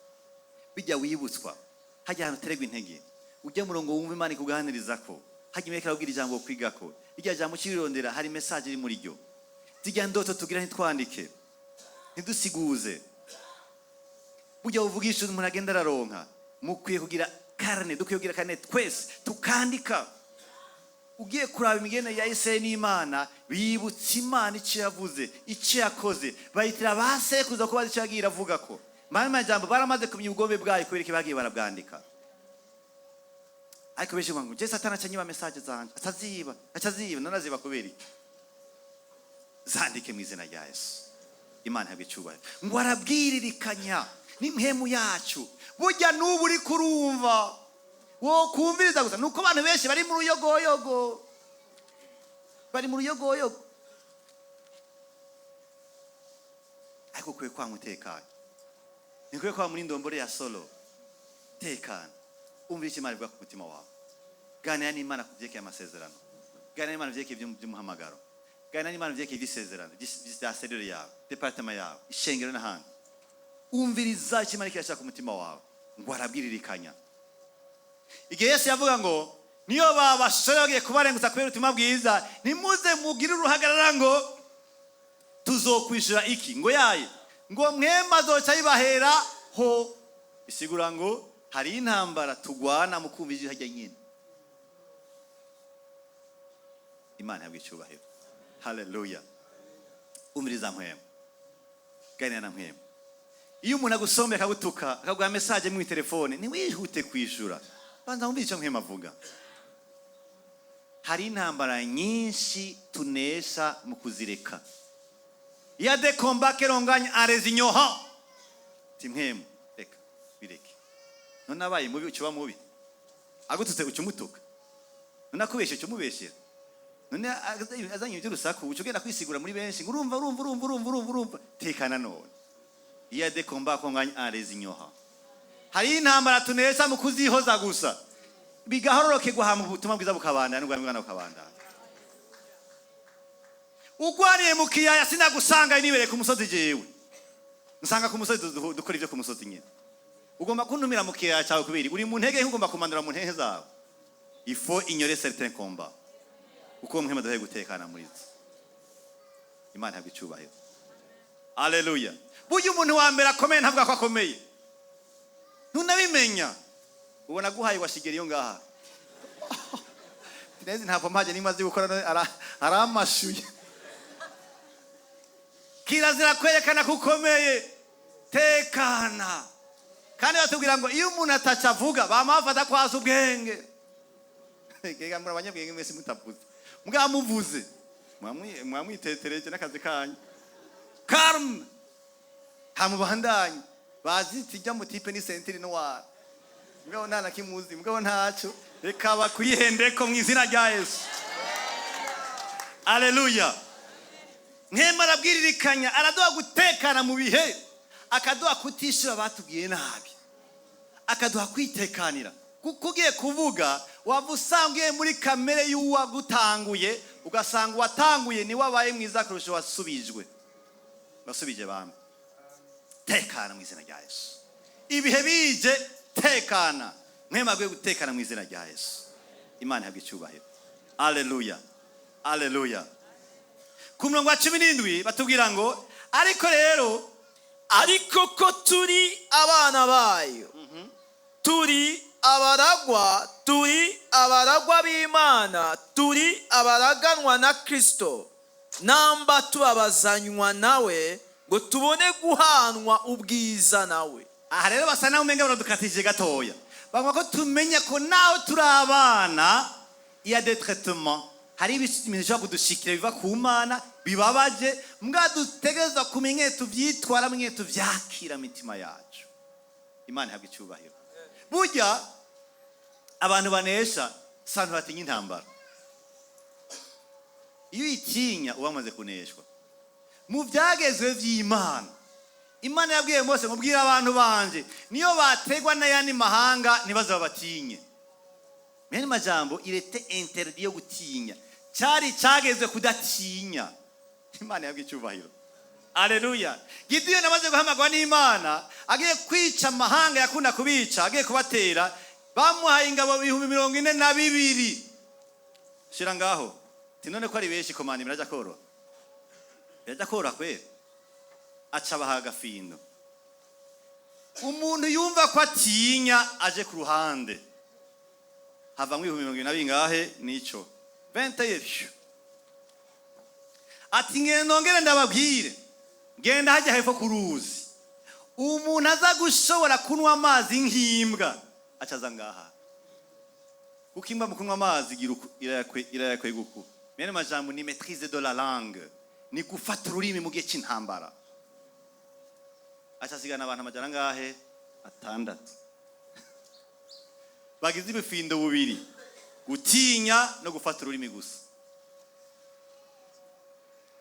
Bijya wibutswa hajya ahantu utererwa intege, ujya murongo wumva Imana ikuganiriza ko hajya imureka arabwira ijambo kwigako, irya jambo ukirondera hari message iri muri ryo. Zijya ndoto tugira ntitwandike, ntidusiguze, burya uvugisha umuntu agenda araronka. Mukwiye kugira carnet, dukwiye kugira carnet twese tukandika. Ugiye kuraba imigenere ya Isirayeli n'Imana, bibutsa Imana icyo yavuze, icyo yakoze, bayitira ba sekuruza ko bazi icyo yagiye iravuga. Ko mani majambo baramaze kumenya ubugombe bwayo kubera ko bagiye barabwandika. Ariko benshi ngo je Satani aca nyiba message zanje, ataziba, acaziba. None aziba kubera iki? Zandike mu izina rya Yesu. Imana ihabwe icyubahiro. Ngo arabwiririkanya n'impwemu yacu. Burya n'ubu uri kurumva, wo kumviriza gusa, nuko abantu benshi bari mu ruyogoyogo, bari mu ruyogoyogo. Ariko ukwiye kwanga utekanye, ntikwiye kwanga muri ndombore ya solo. Tekana, umva icyo Imana ivuga ku mutima wawe. Ganira n'Imana ku byerekeye amasezerano, ganira n'Imana ku byerekeye by'umuhamagaro, ganira n'Imana ku byerekeye iby'isezerano bya cellule yawe, département yawe, ishengero n'ahandi. Umviriza icyo Imana kirashaka ku mutima wawe. Ngo arabwiririkanya. Igihe Yesu yavuga ngo niyo babasore bagiye kubarengutsa kubera ubutumwa bwiza, ntimuze mugire uruhagarara ngo tuzokwishura iki, ngo yaye ngo mwema azoca yibahera ho. Bisigura ngo hari intambara tugwana mu kumva ijwi hajya nyine. Imana yabwiye icyubahiro. Haleluya. Umviriza mpwemu, ganira na mpwemu. Iyo umuntu agusomeye akagutuka, akaguha message mu telefone, ntiwihute kwishura, banza wumve icyo mpwemu avuga. Hari intambara nyinshi tunesha mu kuzireka. Il y a des combats que l'on gagne en les ignorant. Timhemu, reka bireke. None abaye mubi, ucuba mubi? Agututse, uca umutuka? None akubeshe, uca umubeshera? None azanye iby'urusaku, uca ugenda kwisigura muri benshi ngo urumva, urumva, urumva, urumva, urumva, urumva? Tekana. None il y a des combats qu'on gagne en les ignorant. Hari intambara tunesha mu kuzihoza gusa, bigahororokerwa, hama ubutumwa bwiza bukabandanya n'ubwami bw'Imana bukabandanya. Ugwaniye mu kiyaya, sinagusanga, nibereye ku musozi. Jewe nsanga ku musozi, dukora ibyo ku musozi nyine. Ugomba kuntumira mu kiyaya cyawe kubiri uri mu ntege nke, ugomba kumanura mu ntege zawe. Il faut ignorer certains combats, kuko Mpwemu duhe gutekana muri zo. Imana ihabwa icyubahiro. Aleluya. Burya umuntu wa mbere akomeye ntabwo ko akomeye, ntunabimenya. Ubona aguhaye washigera iyo ngaha neza, ntabwo mpaje nimaze gukora none aramashuye. Kirazira kwerekana ko ukomeye. Tekana. Kandi batubwira ngo iyo umuntu ataca avuga, bama bafata ko azi ubwenge. Kega muri abanyabwenge mwese mutavuze, mwamuvuze mwamwitetereje n'akazi kanyu. Calme, hamubandanye bazi iti jya mutipe ni ceinture noire, mugabo nta na kimuzi, mugabo ntaco. Reka bakwihendeko mu izina rya Yesu. Aleluya. Mpwemu arabwiririkanya, araduha gutekana mu bihe, akaduha kutishura batubwiye nabi, akaduha kwitekanira, kuko ugiye kuvuga waba usanga ugiye muri kamere y'uwagutanguye, ugasanga uwatanguye niwe abaye mwiza kurusha uwasubijwe, wasubije bamwe. Tekana mu izina rya Yesu. Ibihe bije, tekana. Mpwemu aguye gutekana mu izina rya Yesu. Imana ihabwa icyubahiro. Aleluya, aleluya. Ku murongo wa 17 batubwira ngo ariko rero, Ariko ko turi abana bayo, turi abaragwa, turi abaragwa b'Imana, turi abaraganwa na Kristo, namba tubabazanywa nawe ngo tubone guhanwa ubwiza nawe. Aha rero basa naho umenga baradukatije gatoya. Bavuga ko tumenya ko naho turi abana, il y a des traitements, hari ibintu bishobora kudushikira biva ku Mana bibabaje, mbwa dutegerezwa kumenya ingene tuvyitwara, ingene tuvyakira mu mitima yacu. Imana ihabwa icyubahiro. Burya abantu banesha si abantu batinya intambara. Iyo uyitinya, uba wamaze kuneshwa. Mu byagezwe vy'Imana, Imana yabwiye Mose ngo: "Bwira abantu banje, niyo bategwa n'ayandi mahanga ntibaze babatinye." Mwene majambo, il était interdit yo gutinya, cyari cyagezwe kudatinya. Imana yabwiye icyubahiro. Aleluya. Gidiyoni amaze guhamagwa n'Imana, agiye kwica amahanga yakunda kubica, agiye kubatera, bamuhaye ingabo 42,000. Shira ngaho ti none ko ari benshi, komanda birajya koroha, birajya koroha kweri. Aca abaha agafindo: umuntu yumva ko atinya aje ku ruhande. Havamwo 20,000 na bingahe nico vente yevyo. Ati: "Ngenda nongere ndababwire, genda hajya hepfo ku ruzi, umuntu aza gushobora kunywa amazi nk'imbwa aca aza ngaha." Kuko imbwa mu kunywa amazi igira uku, irayakwega uku. Mene majambo, ni maîtrise de la langue, ni gufata ururimi mu gihe cy'intambara. Aca asigana abantu amajana angahe? Atandatu, bagize ibifindo bubiri: gutinya no gufata ururimi gusa.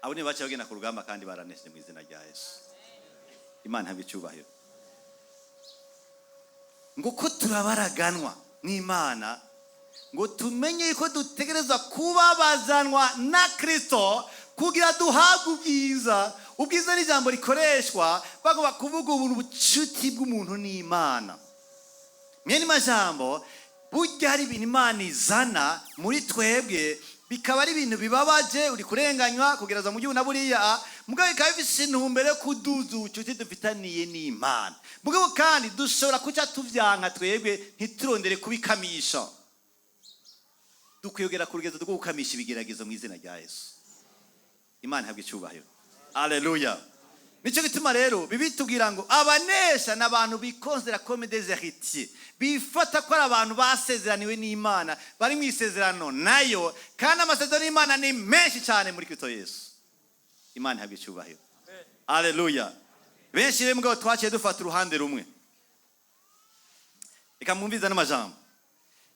Abo ni baciye bagenda ku rugamba kandi baranesheje mu izina rya Yesu. Imana ihabwe icyubahiro. Ngo ko turabaraganwa n'Imana, ngo tumenye ko dutegerezwa kubabazanwa na Kristo kugira duhabwe ubwiza. Ubwiza ni ijambo rikoreshwa bagomba kuvuga ubuntu, ubucuti bw'umuntu n'Imana. Mwene majambo, burya hari ibintu Imana izana muri twebwe bikaba ari ibintu bibabaje, uri kurenganywa kugereza mu gihugu na buriya, mugabo bikaba bifise intumbero yo kuduza ubucuti dufitaniye n'Imana. Mugabo kandi dushobora kuca tuvyanka twebwe, ntiturondere kubikamisha. Dukwiye kugera ku rugezo rwo gukamisha ibigeragezo mu izina rya Yesu. Imana ihabwe icyubahiro. Aleluya. Nicyo gituma rero bibitubwira ngo abanesha ni abantu biconsidéra comme des héritiers, bifata ko ari abantu basezeraniwe n'Imana, bari mu isezerano nayo. Kandi amasezerano y'Imana ni menshi cyane muri Kristo Yesu. Imana ihabwa icyubahiro, aleluya. Benshi rero mugabo twaciye dufata uruhande rumwe. Reka mwumvize n'amajambo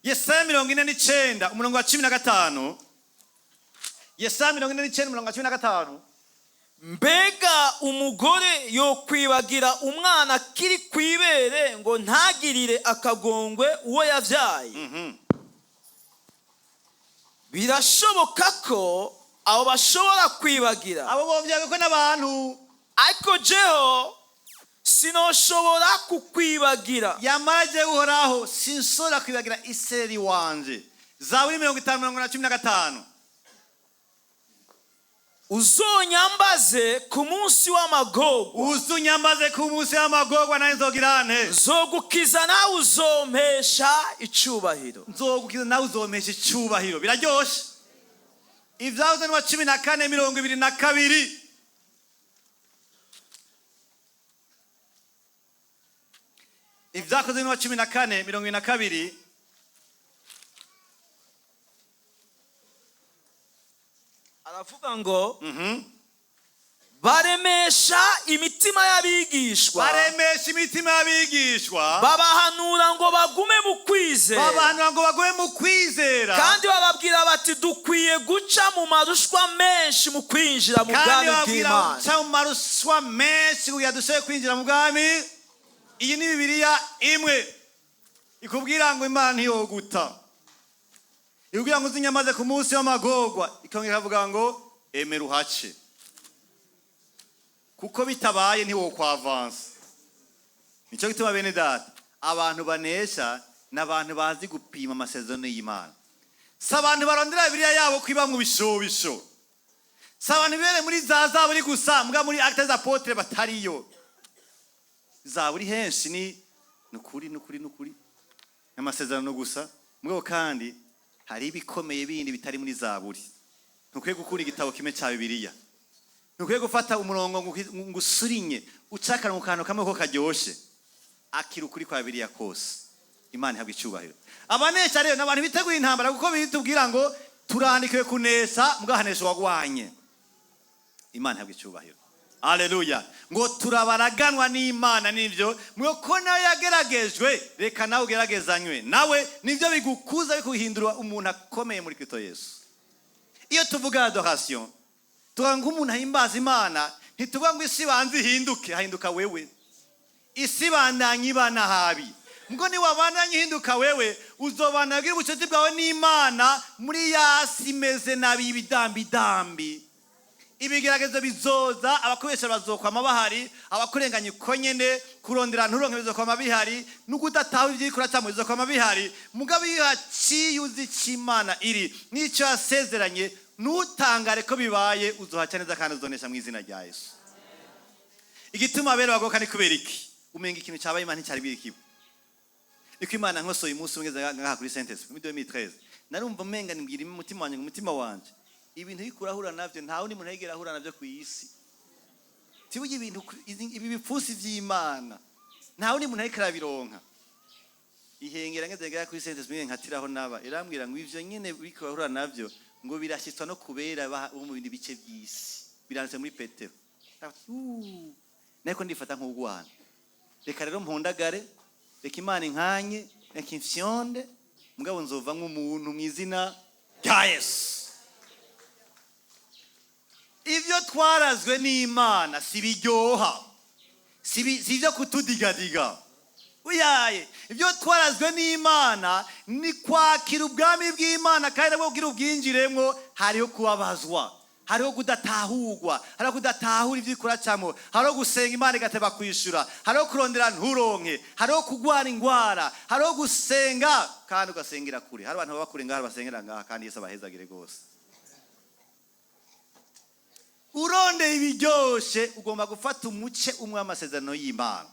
Yesaya 49, umurongo wa 15. Yesaya 49, umurongo wa 15. Mbega umugore yokwibagira umwana akiri ku ibere ngo ntagirire akagongwe uwo yabyaye? Birashoboka ko abo bashobora kwibagira, Abo bovyaga ko n'abantu, ariko jeho sinoshobora kukwibagira. Yamara jewe Uhoraho sinshobora kwibagira Isirayeli wanje. Zaburi 50, mirongo na 15. Uzonyambaze ku munsi w'amagorwa. Uzunyambaze ku munsi w'amagorwa, nawe nzogira nte? Nzogukiza, nawe uzompesha icubahiro. Nzogukiza, nawe uzompesha icyubahiro. Biraryoshe. Ibyahoze n'uwa 14, 22. Ibyakozwe n'uwa 14, 22. Aravuga ngo baremesha imitima y'abigishwa. Baremesha imitima y'abigishwa. Babahanura ngo bagume mu kwizera. Babahanura ngo bagume mu kwizera. Kandi bababwira bati: "Dukwiye guca mu marushwa menshi mu kwinjira mu Kandi bwami babwira bw'Imana." guca mu maruswa menshi kugira dushobore kwinjira mu bwami. Iyi ni Bibiliya imwe ikubwira ngo Imana ntiyoguta, ikubwira ngo uzinyamaze ku munsi w'amagorwa, ikongera ikavuga ngo emera uhace, kuko bitabaye ntiwokwavansa. Nicyo gituma, bene data, abantu banesha ni abantu bazi gupima amasezerano y'Imana. Si abantu barondera Bibiliya yabo kwiba mu bishobisho, si abantu bibereye muri za zaburi gusa, mbwa muri Actes des Apôtres batariyo. Zaburi henshi ni ukuri, ni ukuri, ni ukuri n'amasezerano gusa. Mugabo kandi hari ibikomeye bindi bitari muri zaburi. Ntukwiye gukura igitabo kimwe cya Bibiliya, ntukwiye gufata umurongo ngo usurinye ucakara mu kantu kamwe ko karyoshe. Akira ukuri kwa Bibiliya kose. Imana ihabwa icyubahiro. Abanesha rero ni abantu biteguye intambara, kuko bitubwira ngo turandikiwe kunesha, mugahanesha uwagwanye. Imana ihabwa icyubahiro, aleluya. Ngo turabaraganwa n'Imana, nibyo ko nawe yageragejwe, reka nawe ugeragezanywe nawe. Nibyo bigukuza, bikuhindura umuntu akomeye muri Kristo Yesu. Iyo tuvuga adoration, tuvuga ngo umuntu ahimbaza Imana, ntituvuga ngo isi banze ihinduke. Hahinduka wewe. Isi bandanye ibana habi ngo niwabandanye ihinduka wewe, uzobana bwira ubucuti bwawe n'Imana muri yasi imeze nabi y'ibidambidambi. Ibigeragezo bizoza, abakoresha bazokwama bahari, abakurenganya uko nyene, kurondera nturonke bizokwama bihari, n'ukudataha ivyikora cyangwa bizokwama bihari. Mugabo iyo haciye uzi ico Imana iri n'icyo yasezeranye, ntutangare ko bibaye. Uzohaca neza kandi uzonesha mu izina rya Yesu. Igituma abera bagoka ni kubera iki? Umenga ikintu cyabaye Imana nticyari birikiwe. Iko Imana nkosoye umunsi umwe ngaha kuri Saint-Esprit muri 2013, narumva umenga nibwira umutima wanjye ngo umutima wanje, ibintu uriko urahura navyo nta wundi muntu yigera ahura navyo ku isi. Tiburya ibintu ibi bipfunsi vy'Imana nta wundi muntu ariko arabironka. Ihengera ngeze ngaha kuri Saint-Esprit, nkatiraho naba, irambwira ngo ivyo nyene uriko urahura navyo ngo birashyitswa no kubera bo mu bindi bice by'isi. Biranditse muri Petero. Nariko ndifata nk'ugwana. Reka rero mpundagare, reka Imana inkanye, reka imfyonde, mugabo nzova nk'umuntu mu izina rya Yesu. Ibyo twarazwe n'Imana si biryoha, si ibyo kutudigadiga uyaye. Ibyo twarazwe n'Imana ni kwakira ubwami bw'Imana, kandi nabwo kugira ubwinjiremwo hariho kubabazwa, hariho kudatahurwa, hariho kudatahura ibyo uracamo, hariho gusenga Imana igateba kwishura, hariho kurondera nturonke, hariho kugwara ingwara, hariho gusenga kandi ugasengera kure. Hari abantu baba kure ngaha basengera ngaha, kandi Yesu abahezagire rwose. Urondeye ibiryoshe ugomba gufata umuce umwe w'amasezerano y'Imana.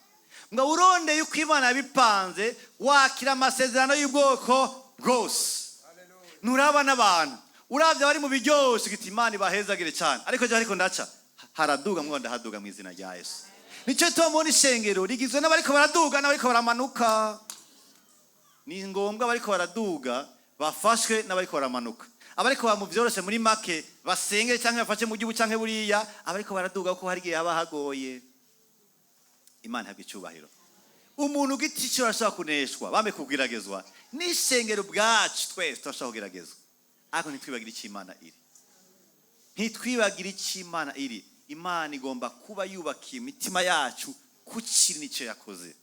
Ngo urondeye uko Imana yabipanze, wakira amasezerano y'ubwoko bwose. Nturaba n'abantu, urabye abari mu biryoshe ugita Imana ibahezagire cyane, ariko jya ariko ndaca. Hari Haraduga mwo, ndahaduga mu izina rya Yesu. Nicyo gituma mubona ishengero rigizwe n'abariko baraduga n'abariko baramanuka. Ni ngombwa abariko baraduga bafashwe n'abariko baramanuka. Abariko bamuvyoroshe muri make basenge canke bafashe mu gihugu canke buriya abariko baraduga, kuko hari igihe haba hagoye. Imana ihabwa icubahiro. Umuntu giti cyo arashobora kuneshwa, bame kugeragezwa n'ishengero ubwacu. Twese turashobora kugeragezwa, ariko ntitwibagire icyo Imana iri, ntitwibagire icyo Imana iri. Imana igomba kuba yubakiye imitima yacu ku kintu nicyo yakoze.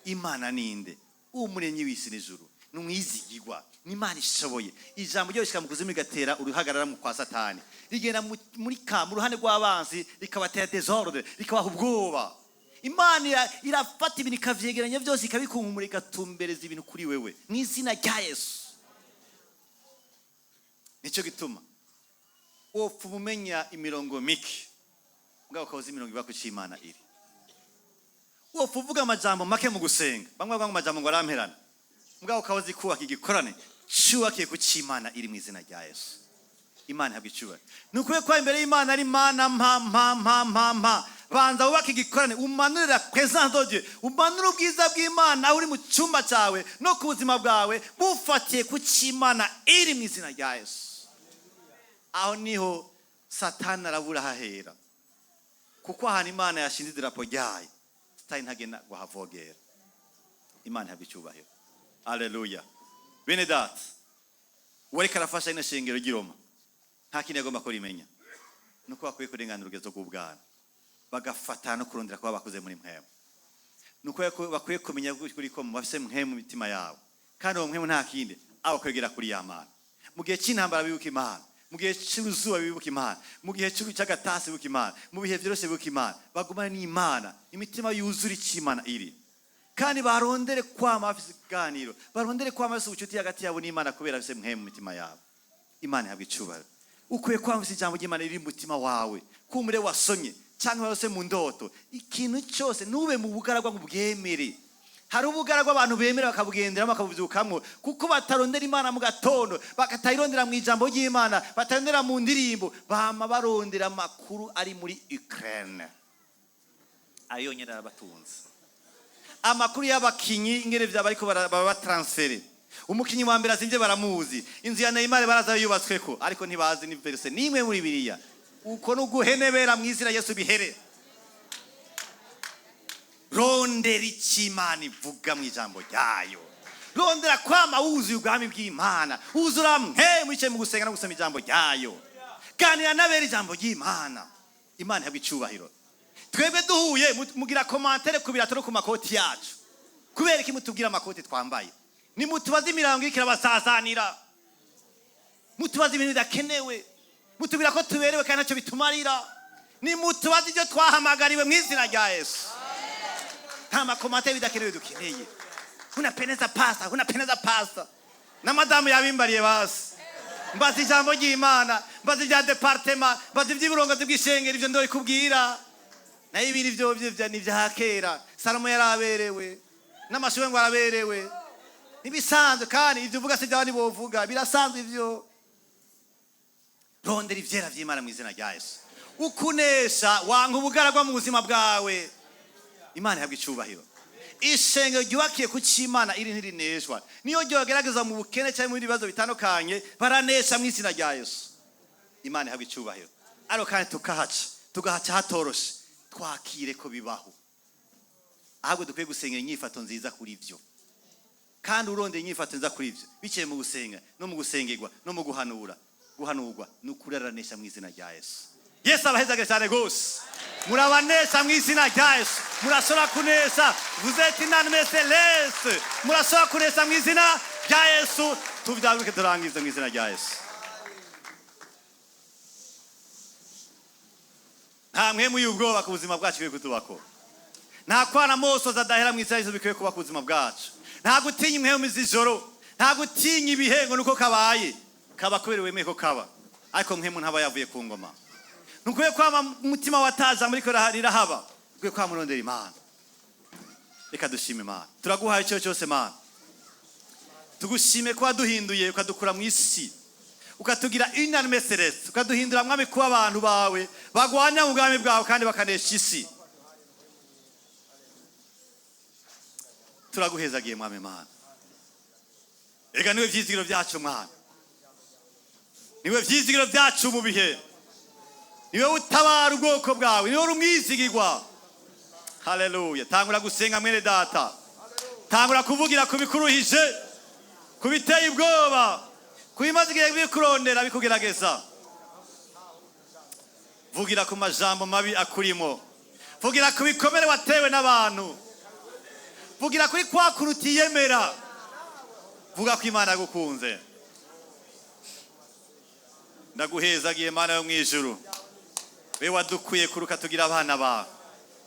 Imana ninde? Umuremyi w'isi n'ijuru, ni umwizigirwa, ni Imana ishoboye. Ijambo ryo rishika mu kuzimu rigatera uruhagarara mu kwa Satani, rigenda muri ka mu ruhande rw'abanzi, rikabatera désordre, rikabaha ubwoba. Imana irafata ibintu ikavyegeranya byose, ikabikunkumura, igatumbereza ibintu kuri wewe mu izina rya Yesu. Nicyo gituma wopfa umenya imirongo mike, mugabo ukaba uzi imirongo iba ku c'Imana iri. Wopfa uvuga amajambo make mu gusenga, bamwe bavuga ngo amajambo ngo aramperana, mugabo ukaba uzi kubaka igikorane cyubakiye ku c'Imana iri mu izina rya Yesu. Imana ihabwa icyubahiro. Ni ukuri ko imbere y'Imana ari Imana mpa mpa mpa mpa mpa. Banza wubake igikorane, umanure la présence de Dieu, umanure ubwiza bw'Imana aho uri mu cyumba cyawe no ku buzima bwawe, bufatiye ku c'Imana iri mu izina rya Yesu. Aho niho Satani arabura hahera, kuko ahantu Imana yashinze idarapo ryayo, Satani ntagenda ngo ahavogera. Imana ihabwa icyubahiro. Aleluya. Bene data, uwariko arafasha ino shengero ry'i Roma nta kindi agomba ko rimenya, nuko bakwiye kurenganura urugezo rw'ubwana, bagafatana no kurondera kuba bakuze muri mpwemu. Nuko bakwiye kumenya kuri ko bafise mpwemu mu mitima yabo, kandi uwo mpwemu nta kindi aba kwegera kuri ya Mana. Mu gihe cy'intambara bibuka Imana, mu gihe cy'izuba bibuka Imana, mu gihe cy'agatasi bibuka Imana, mu bihe byoroshye bibuka Imana. Bagumane n'Imana, imitima yuzura icyo Imana iri, kandi barondere kwama bafise ibiganiro, barondere kwama bafise ubucuti hagati yabo n'Imana, kubera bafise mpwemu mu mitima yabo. Imana ihabwa icubahiro. Ukwiye kwama ufise ijambo ry'Imana riri mu mutima wawe, kumure wasomye cyangwa warose mu ndoto, ikintu cyose. Ntube mu bugaragwa ngo ubwemere. Hari ubugaragwa abantu bemera bakabugenderamo, bakabuvyukamwo, kuko batarondera Imana mu gatondo, bakatayirondera mu ijambo ry'Imana, batarondera mu ndirimbo, bama barondera amakuru ari muri Ukraine. Ayo yonyene arabatunze. Amakuru y'abakinyi, ingene vyaba ariko baba batransféré, umukinyi wa mbere azimvye baramuzi, inzu ya Neymar baraza yubatsweko, ariko ntibazi ni verset nimwe muri Bibiliya. Uko nuguhenebera mu izina Yesu bihere. Rondera icyo Imana ivuga mu ijambo ryayo. Rondera kwama wuzuye ubwami bw'Imana, wuzura mwe mwicaye mu gusenga no gusoma ijambo ryayo. Ganira n'abera ijambo ry'Imana. Imana ihabwa icubahiro. Twebwe duhuye mugira commentaire ku birato no ku makoti yacu. Kubera iki mutubwira amakoti twambaye? Nimutubaze imirango iriko irabasazanira, mutubaze ibintu bidakenewe, mutubwira ko tuberewe kandi ntacyo bitumarira. Nimutubaze ibyo twahamagariwe mu izina rya Yesu. Nta ma commentaires bidakenewe dukeneye. "Unapendeza pastor, unapendeza pastor." Na madamu yabimbariye. Basi mbaza ijambo ry'Imana, mbaza ibya département, mbaza iby'uburongozi bw'ishengero, ibyo ndabikubwira. Nayo ibindi byo byo ni ibya kera. Salomo yaraberewe n'amashure ngo araberewe, nibisanzwe. Kandi ibyo uvuga si byabandi bovuga, birasanzwe ibyo. Rondera ivyera vy'Imana mu izina rya Yesu. Ukunesha wanga ubugaragwa mu buzima bwawe. Imana ihabwa icubahiro. Ishengero ryubakiye ku c'Imana iri ntirineshwa. Niyo ryogerageza mu bukene cyangwa mu bindi bibazo bitandukanye, baranesha mu izina rya Yesu. Imana ihabwa icubahiro. Ariko kandi tukahaca, tugahaca hatoroshe. Twakire ko bibaho, ahubwo dukwiye gusengera inyifato nziza kuri byo. Kandi urondera inyifato nziza kuri byo biciye mu gusenga no mu gusengerwa no mu guhanura, guhanurwa, ni ukuri aranesha mu izina rya Yesu. Yesu abahezage cyane rwose. Murabanesha mu izina rya Yesu. Murashobora kunesha. Vous êtes une armée céleste. Murashobora kunesha mu izina rya Yesu. Tubyaguke, turangize mu izina rya Yesu. Nta mpwemu y'ubwoba ku buzima bwacu ikwiye kutubako. Nta kwana mosozi adahera mu izina rya Yesu bikwiye kuba ku buzima bwacu. Nta gutinya impwemu z'ijoro, nta gutinya ibihe ngo nuko kabaye kaba kubera wemeye ko kaba, ariko mpwemu ntaba yavuye ku ngoma. Ntukwiye kwama umutima wataza muri ko rirahaba, ukwiye kwama urondera Imana. Reka dushime Imana. Turaguhaye icyo cyose, Mana. Tugushime ko waduhinduye, ukadukura mu isi. Ukatugira une armée céleste, ukaduhindura, Mwami, kuba abantu bawe bagwanya mu bwami bwawe kandi bakanesha isi. Turaguhezagiye, Mwami Mana. Ega niwe vyizigiro vyacu, Mwami, niwe vyizigiro vyacu mu bihe, niwe utabara ubwoko bwawe, niwe uri umwizigirwa. Haleluya! Tangura gusenga, mwene data. Tangura kuvugira ku bikuruhije, ku biteye ubwoba, ku bimaze igihe bikurondera, bikugerageza. Vugira ku majambo mabi akurimo, vugira ku bikomere watewe n'abantu, vugira kuri kwa kuntu utiyemera, vuga ko Imana yagukunze. Ndaguhezagiye, Mana yo mu ijuru, we wadukuye kure ukatugira abana bawe,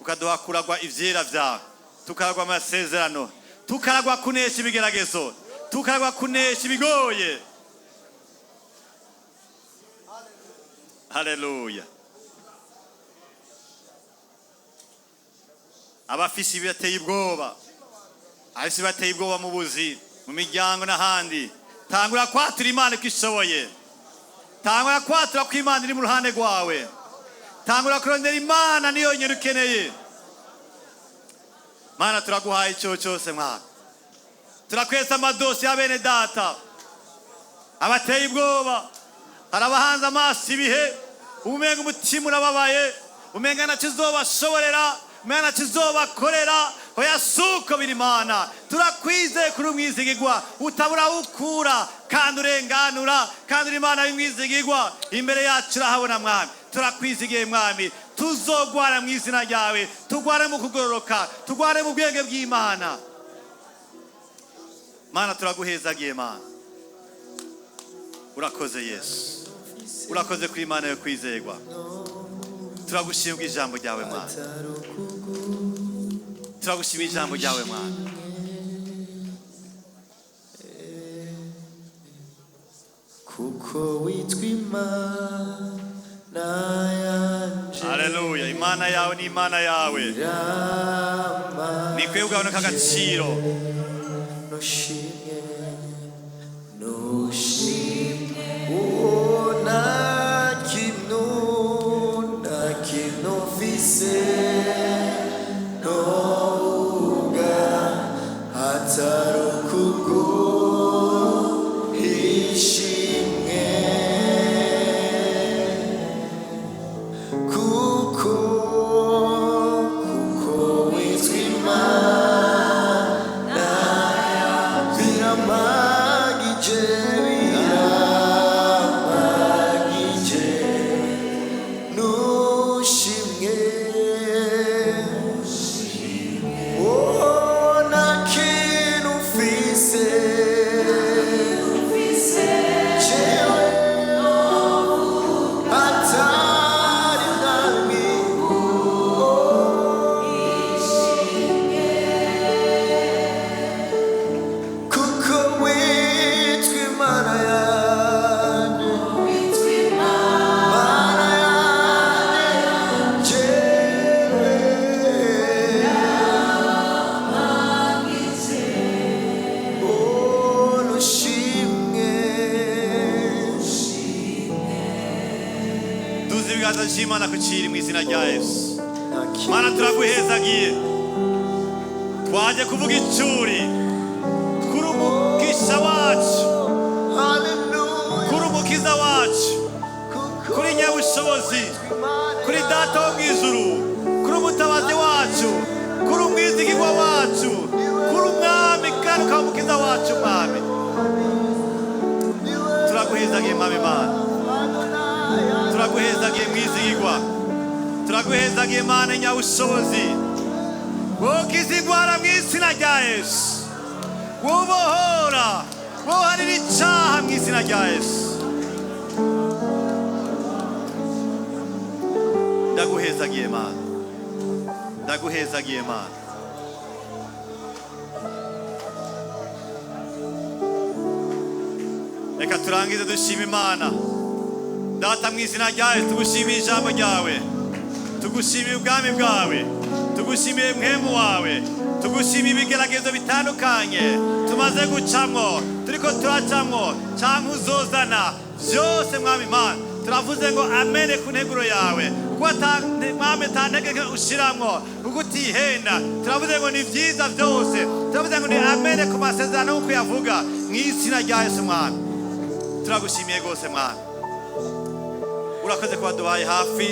ukaduha kuragwa ivyera vyawe, tukaragwa amasezerano, tukaragwa kunesha ibigeragezo, tukaragwa kunesha ibigoye. Haleluya! Abafise ibibateye ubwoba, abafise ibibateye ubwoba mu buzi, mu miryango n'ahandi, tangura kwatura Imana ko ishoboye. Tangura kwatura ko Imana iri mu ruhande rwawe. Tangura kurondera Imana, niyo yonyine ukeneye. Mana, turaguhaye icyo cyose. Mwaka turakwesa amadosi ya bene data abateye ubwoba. Hari abahanze amaso ibihe, umenga umutima urababaye, umenga ntacyo uzobashoborera, umenga ntacyo uzobakorera. Oya, suko biri, Mana. Turakwizeye kuri umwizigirwa, utabura aho ukura kandi urenganura, kandi uri Imana y'umwizigirwa. Imbere yacu urahabona, Mwami. Turakwizigiye, Mwami. Tuzogwara mu izina ryawe, tugware mu kugororoka, tugware mu bwenge bw'Imana. Mana, turaguhezagiye. Mana, urakoze. Yesu, urakoze kuri Imana yo kwizerwa. Turagushimwa ijambo ryawe, Mana. Turagushima ijambo ryawe, Mwana. Kuko witwa Imana yanje. Haleluya! Imana yawe ni Imana yawe. Rama. Nikwiye kugabanuka agaciro. Nushimwe, nushimwe. Oh, nta kintu, nta kintu mfise novuga atari ukuguha ishimwe, kuko witwa Imana. Biramagije, biramagije. Nushimwe. Oh, nta kintu mfise jewe atari mwami. Kuko witwa Imana yanjye, Mana yanjye, jewe. Oh, nushimwe. Duze ibiganza by'Imana ku kiri mu izina rya Yesu. Mana, turaguhezagiye. Twaje kuvuga icuri kuri umugisha wacu, Hallelujah. kuri umukiza wacu, kuri nyabushobozi, kuri Data wo mu ijuru, kuri umutabazi wacu, kuri umwizigirwa wacu, kuri umwami kandi ukaba umukiza wacu. Mwami, turaguhezagiye. Mwami Mana, turaguhezagiye. Mwizigirwa, turaguhezagiye. Mana nyabushobozi, wokiza indwara mu izina rya Yesu, wobohora, woharira icaha mu izina rya Yesu. Ndaguhezagiye, Mana. Ndaguhezagiye, Mana. Reka turangize dushima Imana. Data, mu izina ryawe tugushimiye ijambo ryawe, tugushimiye ubwami bwawe, tugushimiye mpwemu wawe, tugushimiye ibigeragezo bitandukanye tumaze gucamwo, turiko turacamwo, canke uzozana. Byose, Mwami Imana, turavuze ngo amen ku nteguro yawe, kuko Mwami atantegeke ushiramwo, kuko utihenda. Turavuze ngo ni byiza byose, turavuze ngo ni amen ku masezerano nk'uko yavuga, mu izina rya Yesu. Mwami, turagushimiye rwose. Mwami, urakoze kuba duhaye hafi,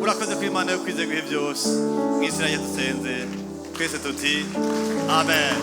urakoze ko Imana yo kwizera ibihe byose. Mu izina rya dusenze twese tuti amen.